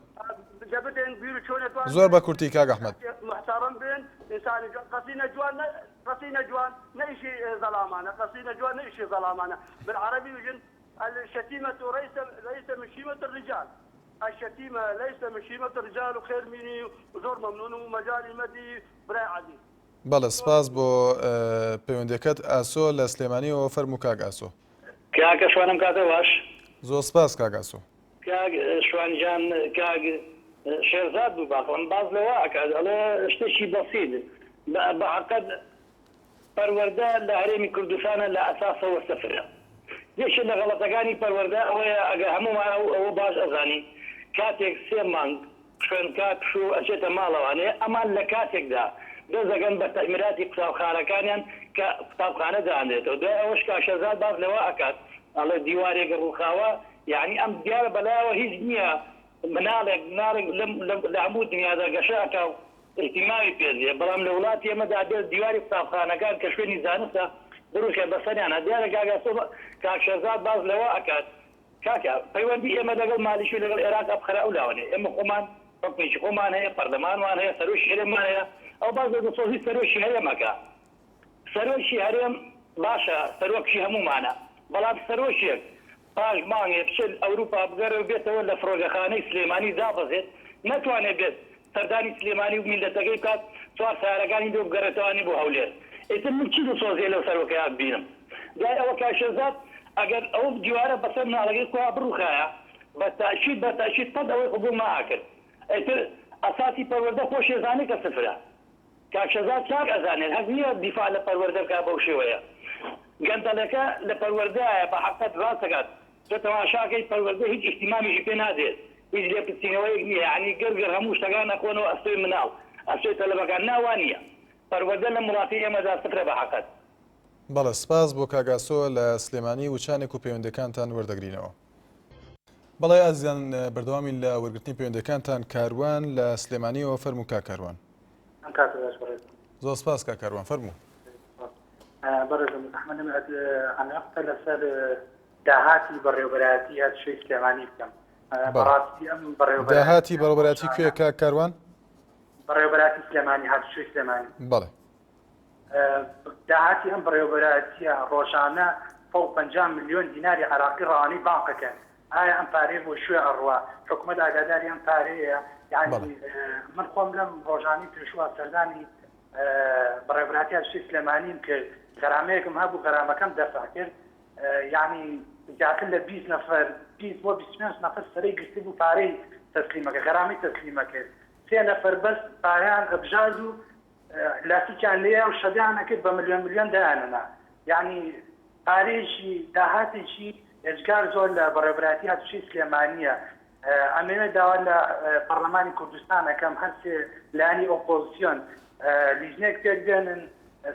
زۆر بە کورتی کاک ئەحمەد. محترم بن انسان قسینە جوان قسینە جوان نە ئیشی زەلامانە قسینە جوان نە ئیشی زەلامانە بالعربی بژن الشتيمة ليس من شيمة الرجال الشتیمە لیس من شیمە الرجال و خێر مینی و زۆر مەمنونم و مەجالی مەدی برای عەزیز. بەڵێ سپاس بۆ پەیوەندیەکەت ئاسۆ لە سلێمانیەوە فەرموو کاک ئاسۆ. کاکە شوان ئەم کاتە باش. زۆر سپاس کاک ئاسۆ. کاک شوان گیان کاک شێرزاد بوو باقڵم باس لەوە ئەکات ئەڵێ شتێکی بەسیت بە حەقت پەروەردە لە هەرێمی کوردستانە لە ئەساسەوە سفرە. یەکێ لە غەڵەتەکانی پەروەردە ئەوەیە ئەگەر هەموومان ئەو ئەوە باش ئەزانین کاتێک سێ مانگ خوێندکار پشوو ئەچێتە ماڵەوانێ ئەمان لە کاتێکدا دەست دەکەن بە تەعمیراتی قوتابخانەکانیان کە قوتابخانە دانرێتەوە دوای ئەوەش کاک شێرزاد باس لەوە ئەکات ئەڵێ دیوارێک ڕووخاوە یانی ئەم دیارە بەلایەوە هیچ نییە مناڵێک مناڵێک لەم لە هەموو دنیادا گەشە ئەکا و ئیهتیمامی پێ نیە بەڵام لە وڵاتی ئێمەدا بێت دیواری قوتابخانەکان کە شوێنی زانستە بڕوخێ بەسەریانا دیارە کاک ئاسۆ کاک شێرزاد باس لەوە ئەکات کاکە پەیوەندی ئێمە لەگەڵ مالیکی و لەگەڵ ئێراق ئەبخەرە ئەو لاوە نیە ئێمە خۆمان حوکمێکی خۆمان هەیە پەرلەمانمان هەیە سەرۆکی هەرێممان هەیە ئەو باس لە دڵسۆزی سەرۆکی هەرێم ئەکا سەرۆکی هەرێم باشە سەرۆکی هەموومانە بەڵام سەرۆکێک پاش مانگێ بچێت ئەوروپا بگەڕێ و بێتەوە لە فڕۆکەخانەی سلێمانی دابەزێت نەتوانێت بێت سەردانی سلێمانی و میللەتەکەی بکات سوار سەیارەکانی لۆ بگەڕێتەوانی بۆ هەولێر ئیتر من چی دڵسۆزیە لەو سەرۆکەیا ببینم دوای ئەوە کاک شێرزاد ئەگەر ئەو دیوارە بەسەر مناڵەکەی خۆیا بڕوخایە بە تەئکید بە تەئکید قەت ئەوەی قبوڵ نەئەکرد ئیتر ئەساسی پەروەردە خۆشی ئەزانێ کە سفرە. کاک شەزاد چاک ئەزانێت هەق نیە دیفاع لە پەروەردە بکات بەو شێوەیە گەندەڵەکە لە پەروەردایە بە حەقت ڕاست دەکات تۆ تەماشاکەی پەروەردە هیچ ئیهتیمامێکی پێ نادرێت هیچ لێپرسینەوەیەک نیە یەعنی گڕ گڕ هەموو شتەکان ئەخۆنەوە ئەستۆی مناڵ ئەستۆی تەلەبەکان نا وا نیە پەروەردە لەم وڵاتەی ئێمەدا سفرە بە حەقت. بەڵێ سپاس بۆ کاک ئاسۆ لە سلێمانی وچانێک و پەیوەندەکانتان وەردەگرینەوە. بەڵێ ئازیزان بەردەوامین لە وەرگرتنی پەیوەندەکانتان کاروان لە سلێمانیەوە فەرموو کاک کاروان. ئەم کاتە باش بەڕێزم. زۆر سپاس کاک کاروان فەرموو. بەڕێزم زەحمەت نەبێت ئەمەوێ قسە لەسەر داهاتی بەڕێوەبەرایەتی هاتوچۆی سلێمانی بکەم. بەڕاستی ئەم بەڕێوەبەرایەتیە داهاتی بەڕێوەبەرایەتی کوێ کاک کاروان؟ بەڕێوەبەرایەتی سلێمانی هاتوچۆی سلێمانی. بەڵێ. داهاتی ئەم بەڕێوەبەرایەتییە ڕۆژانە 150 ملیۆن دیناری عێراقی ڕەوانەی بانق ئەکەن. ئایا ئەم پارەیە بۆ کوێ ئەڕوا؟ حکومەت ئاگاداری ئەم پارەیەیە؟ یانی من خۆم لەم ڕۆژانەی پێشووە سەردانی بەڕێوەبەرایەتی هاتوچۆی سلێمانیم کرد، غەرامەیەکم هەبوو غەرامەکەم دەفع کرد، یانی زیاتر لە 20 نەفەر 20 بۆ 25 نەفەر سەرەی گرتبوو پارەی تەسلیمەکە غەرامەی تەسلیمەکرد، سێ نەفەر بەس پارەیان ئەبژارد و لاستیکیان لێیا و شەدیان ئەکرد بە ملیۆن ملیۆن دایانەنا یانی پارەیەکی داهاتێکی ئێجگار زۆر لە بەڕێوەبەرایەتی هاتوچۆی سلێمانیە ئەمەوێ داوا لە پەڕلەمانی کوردستان ئەکەم هەرسێ لایەنی ئۆپۆزسیۆن لیژنەیەک پێک بێنن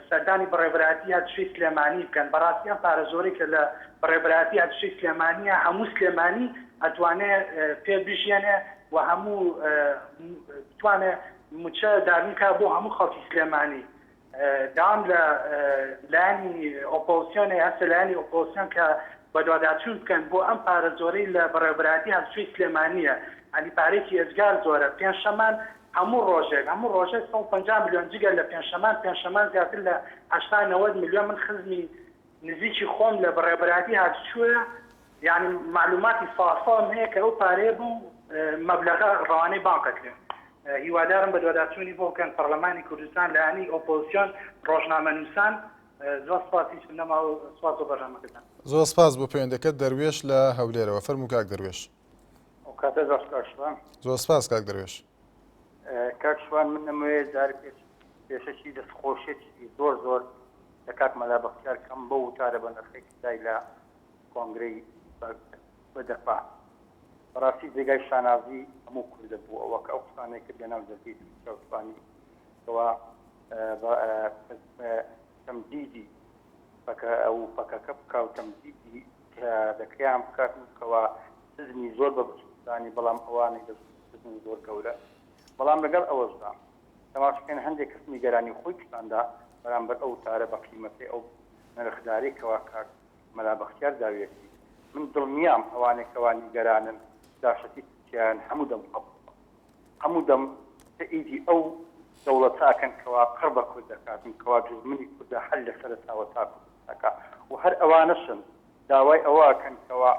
سەردانی بەڕێوەبەرایەتی هاتوچۆی سلێمانی بکەن بەڕاستی ئەم پارە زۆرەی کە لە بەڕێوەبەرایەتی هاتوچۆی سلێمانیە هەموو سلێمانی ئەتوانێ پێ بژیێنێ و هەموو بتوانێ موچە دابین کا بۆ هەموو خەڵکی سلێمانی داوام لە لایەنی ئۆپۆزسیۆنێ هەستە لایەنی ئۆپۆزسیۆن کە بەدواداچوون بکەن بۆ ئەم پارە زۆرەی لە بەڕێوەبەرایەتی هاتوچۆی سلێمانیە ئەنی پارەیەکی ئێجگار زۆرە پێنجشەمان هەموو ڕۆژێک هەموو ڕۆژێک 150 ملیۆن جگە لە پێنجشەمان پێنجشەمان زیاتر لە 80 90 ملیۆن من خزمی نزیکی خۆم لە بەڕێوەبەرایەتی هاتوچۆیە یانی مەعلوماتی سافم هەیە کە ئەو پارەیە بەو مەبلەغە ڕەوانەی بانق ئەکرێن. هیوادارم بەدواداچوونی بۆ بکەن پەڕلەمانی کوردستان، لایەنی ئۆپۆزسیۆن، ڕۆژنامەنووسان. زۆر سپاس هیچم نەماوە و سپاس بۆ بەرنامەکەتان. زۆر سپاس بۆ پەیوەندەکەت دەروێش لە هەولێرەوە فەرموو کاک دەروێش. ئەو کاتە باش کاک شوان. زۆر سپاس کاک دەروێش. کاک شوان من ئەمەوێ جارێ پێش پێشەکی دەستخۆشیەکی زۆر زۆر لە کاک مەلا بەختیار کەم بەو وتارە بەنرخەی کە دای لە کۆنگرەی بەدەپا بەڕاستی جێگای شانازی هەموو کوردە بوو ئەوە کە ئەو قسانەی کرد لەناو جەرگەی تورکیا و توانی کەوا تەمجیدی پەکە ئەو پەکەکە بکا و تەمجیدی دەکەیان بکات و کەوا سزنی زۆر بە بچووکزانی بەڵام ئەوانەی لە سزن زۆر گەورە بەڵام لەگەڵ ئەوەشدا تەماشکەن هەندێک کەس نیگەرانی خۆی پیشاندا بەرامبەر ئەو تارە بە قیمەتەی ئەو نرخدارەی کەوا کاک مەلا بەختیار داویەتی من دڵنیام ئەوانەی کەوا نیگەرانن داشەتی تورکیایان هەموو دەم قەبوڵە هەموو دەم تەئیدی ئەو دەوڵەتە ئەکەن کەوا قڕ بە کورد ئەکاتن کەوا دوژمنی کوردە هەر لە سەرەتاوە تا کوردستاکە و هەر ئەوانەشن داوای ئەوە ئەکەن کەوا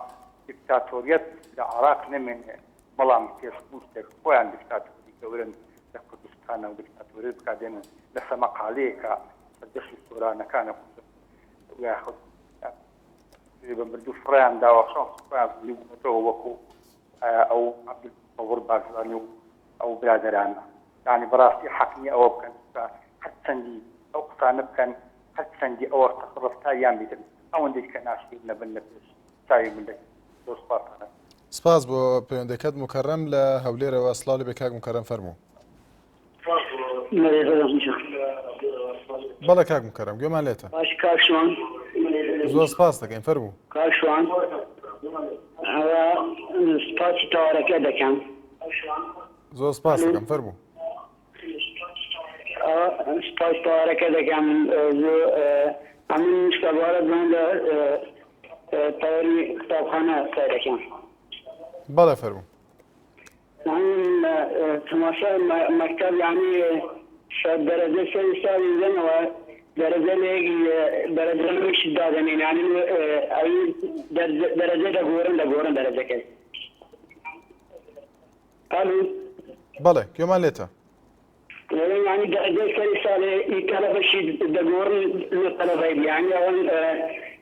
دیکتاتۆریەت لە عراق نەمێنێ بەڵام پێش هەموو شتێک خۆیان دیکتاتۆری گەورەن لە کوردستانە و دیکتاتۆریەت بکات دێنن لە سەمەقالەیەکە سەردەشتی سۆرانەکانە کوشتن یاخود بە مردوو فڕێیان داوە شانسی خۆیان زیندوو بوونەتەوە وەکو ئەو عەبدولسەبور بارزانی و ئەو برادەرانە یانی بەڕاستی حەق نییە ئەوە بکەن چونکە هەر چەندی ئەو قسانە بکەن هەر چەندی ئەوە ڕەفتاریان بیتن ئەوەندەی کە ناشرین نەبن لە پێش چاوی مللەت زۆر سوپاستان ئەکەم. سپاس بۆ پەیوەندەکەت موکەرەم لە هەولێرەوە سڵاو لێبێ کاک موکەرەم فەرموو. بەڵێ کاک مکەرەم گوێمان لێتە. باش کاک شوان. زۆر سپاس دەکەین فەرموو. کاک شوان ئەوە سپاسی تەوارەکە دەکەم. زۆر سپاس دەکەم فەرموو. سپاس تەوارەکە دەکەم ئەمن سەبارەت بەم لە تەواری قوتابخانە قسە دەکەم. بەڵێ فەرموو. من تەماشای مەکتەب یانی دەرەجە سەری ساڵی دەنەوە دەرەجە لە یەک دەرەجە لەویش دادەنێن یانی ئەوی دەرەجە دەگۆڕن دەگۆڕن دەرەجەکەی ئەلو بەڵێ گوێمان لێتە یانی دەرەجەی سەری ساڵێ ئی تەلەبەشی دەگۆڕن لۆ تەلەبەی یانی ئەوەن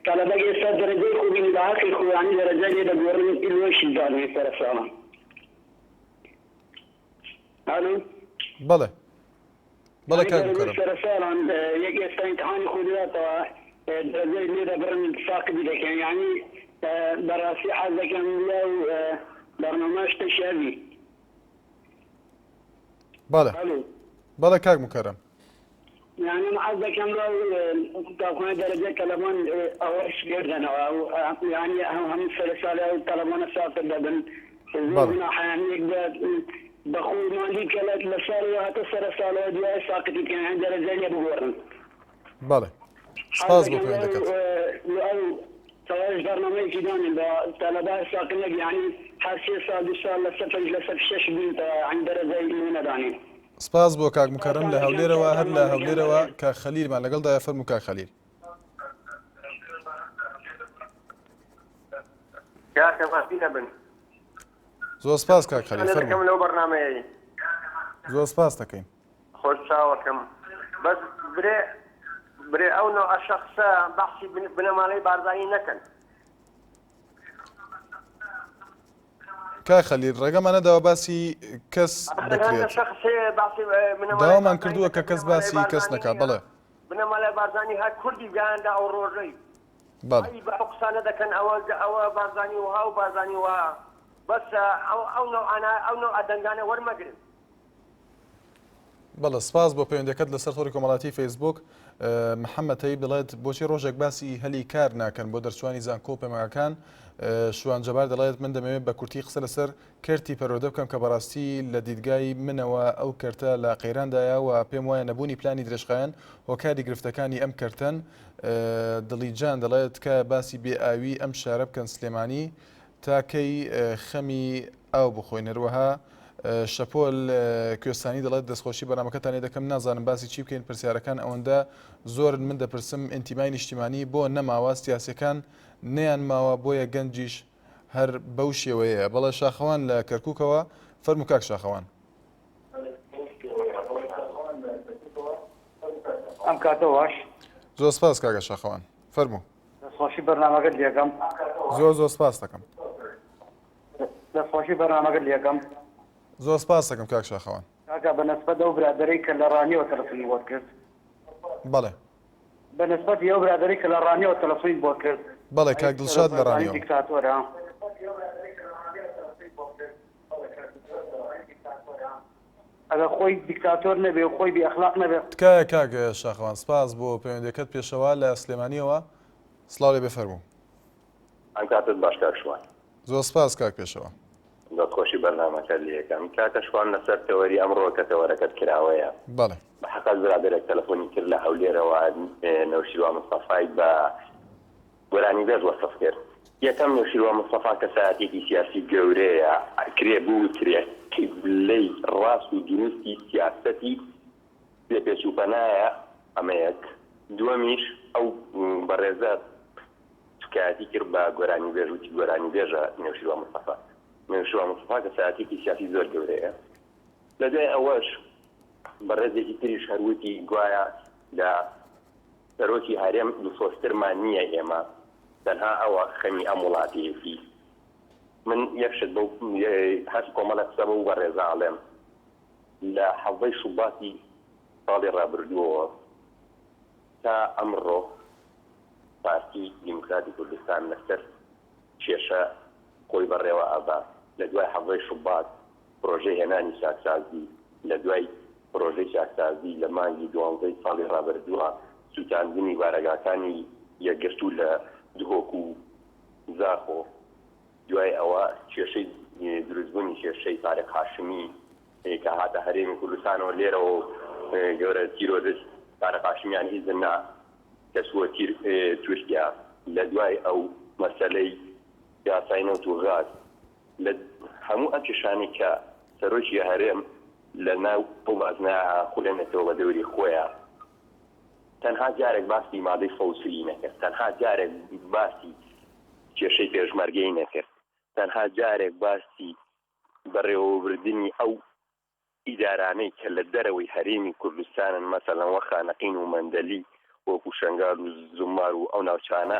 تەلەبەک ئێستا دەرەجەی خۆ بینی بە هەقی خۆ یانی دەرەجە لێ دەگۆڕن لۆشی دادەنێ سەرە ساڵان ئەلو بەڵێ بەڵێ کاک مکەرەم سەرە ساڵان یەک ئێستا ئیمتحانی خۆ دەداتەوە دەرەجەی لێ دەبڕن ساقبی دەکەن یانی بەڕاستی حەز دەکەم لەو بەرنامە شتێکی هەبی بەڵێ بەڵێ کاک مکەرەم. یانی من حەز دەکەم لەو قوتابخانەی دەرەجەی تەلەبان ئەوەش لێ بدەنەوە یانی هەموو سەرە ساڵێ ئەو تەلەبانە ساقت دەبن زۆر بەڵێ. گوناحە یانی یەک بە بە خۆی ماندی بکە لە لە ساڵەوە هەتا سەرە ساڵەوە دوای ساقتی بکەن یانی دەرەجەی لێ بگۆڕن. بەڵێ حەز سپاس بۆ دەکەم لەو پەیوەندەکەت. لە ئەو تەواویش بەرنامەیەکی دانێن بە تەلەبە ساقت نەبی یانی هەر سێ ساڵ دوو ساڵ لە سەفریش لە سەف شەش بینتەوە یانی دەرەجەی لێ نەدانێن. سپاس بۆ کاک موکەرەم لە هەولێرەوە، هەر لە هەولێرەوە کاک خەلیلمان لەگەڵدایە، فەرموو کاک خەلیل. کاکە باسی نەبن. زۆر سپاس کاک خەلیل، دەکەم فەرموو. لەو بەرنامەیەی. زۆر سپاس دەکەین. خۆش چاوەکەم بەس برێ برێ ئەو نەوعە شەخسە بەحسی بنەماڵەی بارزانی نەکەن. کاک خەلیل ڕێگەمان نەداوە باسی کەس بکرێت. داوامان کردووە کە کەس باسی کەس نەکات بەڵێ. بنەماڵەی بارزانی هەر کوردی گەیاندە ئەو ڕۆژەی بەڵێ. ئەی ئەو قسانە دەکەن ئەوە ئەوە بارزانی وها و بارزانی وها بەس ئەو ئەو نەوعانە ئەو نەوعە دەنگانە وەرمەگرن. بەڵێ سپاس بۆ پەیوەندەکەت لەسەر تۆڕی کۆمەڵاتی فەیسبوک محەممەد تەیب دەڵێت بۆچی ڕۆژێک باسی هەلی کار ناکەن بۆ دەرچوانی زانکۆ و پەیمانگاکان شوان جەبار دەڵێت من دەمەوێت بە کورتی قسە لەسەر کەرتی پەروەردە بکەم کە بەڕاستی لە دیدگای منەوە ئەو کەرتە لە قەیراندایە و پێم وایە نەبوونی پلانی درێژخایەن هۆکاری گرفتەکانی ئەم کەرتەن دڵیجان دەڵێت تکایە باسی بێ ئاوی ئەم شارە بکەن سلێمانی تا کەی خەمی ئاو بخۆین هەروەها شەپۆل کوێستانی دەڵێت دەستخۆشی بەرنامەکەتان لێ دەکەم نازانم باسی چی بکەین پرسیارەکان ئەوەندە زۆرن من دەپرسم ئینتیمای نیشتیمانی بۆ نەماوە سیاسیەکان نەیان ماوە بۆیە گەنجیش هەر بەو شێوەیەیە بەڵێ شاخەوان لە کەرکوکەوە فەرموو کاک شاخەوان. ئەم کاتە باش. زۆر سپاس کاکە شاخەوان فەرموو. دەستخۆشی بەرنامەکەت لێکەم. زۆر زۆر سپاس دەکەم. دەستخۆشی بەرنامەکەت لێکەم. زۆر سپاس دەکەم کاک شاخەوان. کاکە بە نسبەت ئەو برادەرەی کە لە ڕانیەوە تەلەفونی بۆت کرد. بەڵێ. بە نسبەتی ئەو برادەرەی کە لە ڕانیەوە تەلەفونی بۆ کرد. بەڵێ کاک دڵشاد لە ڕانیەوە. دیکتاتۆرە. ئەگەر خۆی دیکتاتۆر نەبێ و خۆی بێ ئەخلاق نەبێ. تکایە کاک شاخەوان سپاس بۆ پەیوەندیەکەت پێشەوا لە سلێمانیەوە سڵاو لێبێ فەرموو. ئەم کاتەت باش کاک شوان. زۆر سپاس کاک پێشەوا. دەستخۆشی بەرنامەکەت لێکەم کاکە شوان لەسەر تەوەری ئەمڕۆ کە تەوەرەکەت کراوەیە. بەڵێ. بە حەقت برادەرێک تەلەفۆنی کرد لە هەولێرەوە نەوشیروان مستەفای بە گۆرانیبێژ وەسف کرد. یەکەم، نەوشیروان مستەفا کەسایەتیەکی سیاسی گەورەیە، ئەکرێ بوترێ قیبلەی ڕاست و دروستی سیاسەتی بێ پێچ و پەنایە، ئەمە یەک. دووەمیش ئەو بەڕێزە سوکایەتی کرد بە گۆرانیبێژ، وتی گۆرانیبێژە نەوشیروان مستەفا. نەوشیروان مستەفا کەسایەتیەکی سیاسی زۆر گەورەیە. لەدوای ئەوەش بەڕێزێکی تریش هەر وتی گوایە لە سەرۆکی هەرێم دڵسۆزترمان نییە ئێمە تەنها ئەوە خەمی ئەم وڵاتەیەتی من یەک شت بەو هەر کۆمەڵێک قسە بەو بەڕێزە ئەڵێم لە حەڤدەی شوباتی ساڵی ڕابردووەوە تا ئەمڕۆ پارتی دیموکراتی کوردستان لەسەر کێشە خۆی بەڕێوە ئەبا لە دوای حەڤدەی شوبات پرۆژەی هێنانی چاکسازی، لە دوای پرۆژەی چاکسازی لە مانگی دوانزەی ساڵی ڕابردووە سووتاندنی بارەگاکانی یەکگرتوو لە دهۆک و زاخۆ، دوای ئەوە کێشەی دروستبوونی کێشەی تاریق هاشمی کە هاتە هەرێمی کوردستانەوە لێرەوە گەورە تیرۆرست تاریق هاشمیان ئیزن نا کە چووە تورکیا، لە دوای ئەو مەسەلەی یاسای نەوت و غاز لە هەموو ئەم کێشانەی کە سەرۆکی هەرێم لە ناو ئەو بازنەیا ئەخولێنێتەوە بە دەوری خۆیا تەنها جارێک باسی مادەی 140 ی نەکرد، تەنها جارێک باسی کێشەی پێشمەرگەی نەکرد، تەنها جارێک باسی بەڕێوەبردنی ئەو ئیدارانەی کە لە دەرەوەی هەرێمی کوردستانن مەسەلەن وەک خانەقین و مەندەلی وەکو شەنگال و زوممار و ئەو ناوچانە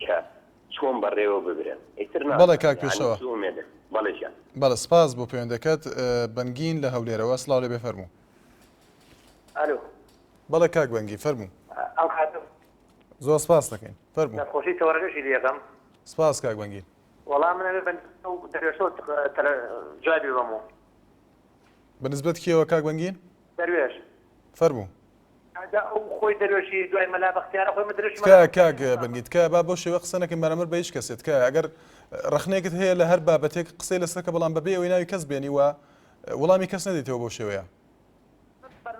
کە چۆن بەڕێوە ببرێن ئیتر بەڵێ نازانم کاک یانی پێشەوا. چ ئومێدێک بەڵێ گیان. بەڵێ سپاس بۆ پەیوەندەکەت بەنگین لە هەولێرەوە سڵاو لێبێ فەرموو. ئەلۆ. بەڵێ کاک بەنگین فەرموو. ئەم کاتە. زۆر سپاس دەکەین فەرموو. دەستخۆشی تەوەرەکەشی لێکەم. سپاس کاک بەنگین. وەڵا من ئەبێ بە دەروێشەوە جوابی بەمەوە. بە نسبەت کێوە کاک بەنگین؟ دەروێش. فەرموو. ئەجا ئەو. خۆی دەروێشی دوای مەلا بەختیارە خۆی من دەروێشی مەلا تکایە کاک بەنگی تکایە با بەو شێوە قسە نەکەین بەرامبەر بە هیچ کەسێ تکایە ئەگەر ڕەخنەیەکت هەیە لە هەر بابەتێک قسەی لەسەر کە بەڵام بەبێ ئەوەی ناوی کەس بێنی و وەڵامی کەس نەدەیتەوە بەو شێوەیە.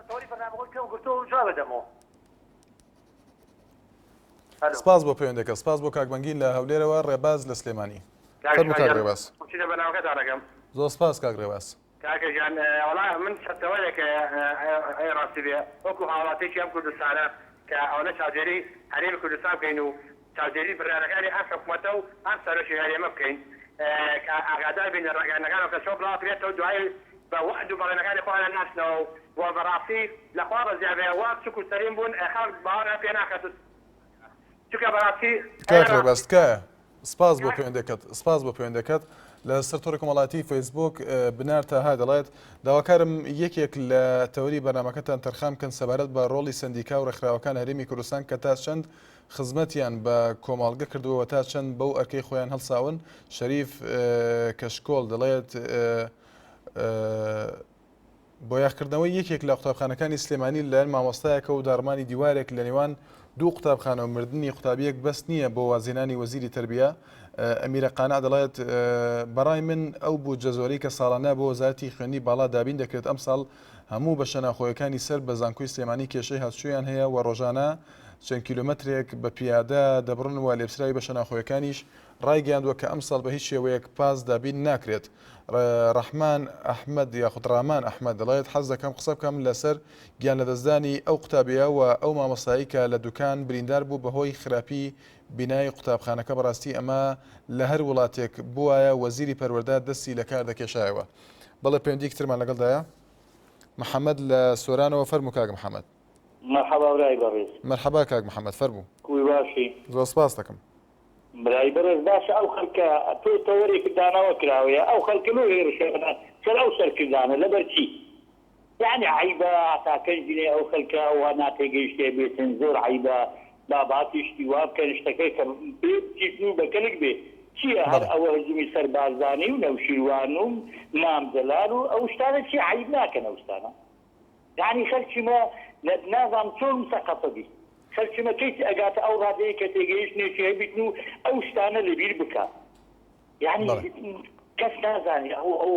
تەوەری بەرنامەکەی پێم گرتووە و جواب دەمەوە. سپاس بۆ پەیوەندەکە سپاس بۆ کاک بەنگین لە هەولێرەوە ڕێباز لە سلێمانی فەرموو کاک ڕێباز. زۆر سپاس کاک ڕێباز. کاکە گیان وەڵا من سەرچاوەیەک ئەی ڕاستی بێ وەکو هاوڵاتیەکی ئەم کوردستانە کە ئەوەنە چاودێری هەرێمی کوردستان بکەین و چاودێری بڕیارەکانی ئەم حکومەتە و ئەم سەرۆکی هەرێمە بکەین کە ئاگادار بین لە ڕاگەیاندنەکانەوە کە چۆن بڵاو کرێتەوە دوایی بە وەعد و بەڵێنەکانی خۆیان ناچنەوە و بەڕاستی لە خوا ڕەزیا بێ وا بچوک و سەلیم بوون خەڵک باوەڕیان پێ ناکات و چونکە بەڕاستی کاک ڕێباز تکایە سپاس بۆ پەیوەندەکەت سپاس بۆ پەیوەندەکەت لە سەر تۆڕی کۆمەڵاتی فەیسبوک بنار تاها دەڵێت داواکارم یەکێک لە تەوەری بەرنامەکەتان تەرخان بکەن سەبارەت بە ڕۆڵی سەندیکا و ڕێکخراوەکان لە هەرێمی کوردستان کە تا چەند خزمەتیان بە کۆمەڵگە کردووە و تا چەند بەو ئەرکەی خۆیان هەڵساون شەریف کەشکۆڵ دەڵێت بۆیاخکردنەوەی یەکێک لە قوتابخانەکانی سلێمانی لەلایەن مامۆستایەکە و داڕمانی دیوارێک لە نێوان دوو قوتابخانە و مردنی قوتابییەک بەس نییە بۆ وازهێنانی وەزیری تەربیە، ئەمیرە قانع دەڵێت، بەڕای من ئەو بودجە زۆرەی کە ساڵانە بۆ وەزارەتی خوێندنی باڵا دابین دەکرێت ئەمساڵ هەموو بەشە ناوخۆیەکانی سەر بە زانکۆی سلێمانی کێشەی هاتوچۆیان هەیە و ڕۆژانە چەند کیلۆمەترێک بە پیادە دەبڕن و لێپسراوی بەشە ناوخۆیەکانیش ڕایگەیاندووە کە ئەمساڵ بە هیچ شێوەیەک پاس دابین ناکرێت. ڕەحمان ئەحمەد یاخود ڕامان ئەحمەد دەڵێت، حەز دەکەم قسە بکەم لەسەر گیانلەدەستدانی ئەو قوتابییە و ئەو مامۆستایەی کە لە دوکان بریندار بوو بەهۆی خراپی بینای قوتابخانەکە بەڕاستی ئەمە لە هەر وڵاتێک بوایە وەزیری پەروەردە دەستی لەکار دەکێشایەوە. بەڵێ پەیوەندییەکی ترمان لەگەڵدایە. محەمەد لە سۆرانەوە فەرموو کاک محەمەد. مەرحەبا برای بەڕێز. مەرحەبا کاک محەمەد فەرموو. کوی باشی؟ زۆر سپاست دەکەم. برای بەڕێز باشە ئەو خەلکە تۆ تەوەرێکت داناوە کراوەیە ئەو خەلکە لۆ هێرشەکەنە سەر ئەو سەرکردانە لەبەر چی یەعنی عەیبە هەتا کەس بینێ ئەو خەلکە ئەوها ناتێگەیشتێ بێتن زۆر عەیبە با باسی شتی وا بکەن شتەکە کە پێ بچیتن و بەکەلک بێ چیە هەر بەڵێ. ئەوە هجومی سەر بارزانی و نەوشیروان و مام جەلال و ئەو شتانە چیە عەیب ناکەن ئەو شتانە. یانی خەلکی مە نازانم چۆن مسەقەفە بی خەلکی مە کەی ئەگاتە ئەو ڕادەیە کە تێگەیشتنێکی هەبیتن و ئەو شتانە لەبیر بکا یانی بەڵێ. کەس نازانی ئەو ئەو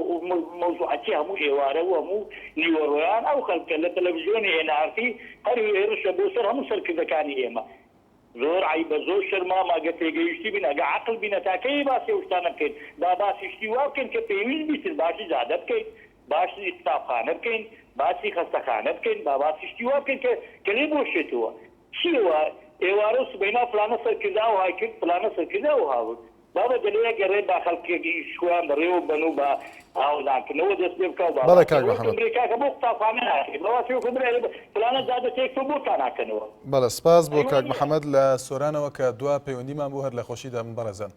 مەوزوعە چیە هەموو ئێوارە و هەموو نیوەڕۆیان ئەو خەلکە لە تەلەفزیۆنی ئێن ئاڕ تی هەر هێرشە بۆ سەر هەموو سەرکردەکانی ئێمە زۆر عەیبە زۆر شەرمە ئەمە گەر تێگەیشتی بین ئەگە عەقل بین هەتا کەی باسی ئەو شتانە بکەین با باسی شتی وا بکەین کە پێویست بیتن باسی جادە بکەین باسی قوتابخانە بکەین باسی خەستەخانە بکەین با باسی شتی وا بکەین کە کە لێ بۆشێتەوە چیە وا ئێوارە و سبەینا فلانە سەرکردە ئەوهای کرد فلانە سەرکردە ئەوها بوو بابە دەلێ گەڕێ با خەڵکێک ئیش خۆیان بەڕێوە بەن و با ئاوەدانکردنەوە دەست پێ بکا و با بەڵێ باسی کاک ئەوە محەمەد. بکەن برێ کاکە بۆ قوتابخانە ناکرێ با باسی ئەوە بکەن برێ فلانە جادە تێکچووە بۆتان ناکەنەوە بەڵێ سپاس بۆ ئەی وا کاک نییە. محەمەد لە سۆرانەوە کە دوا پەیوەندیمان بوو هەر لە خۆشیدا بن بەڕێزان.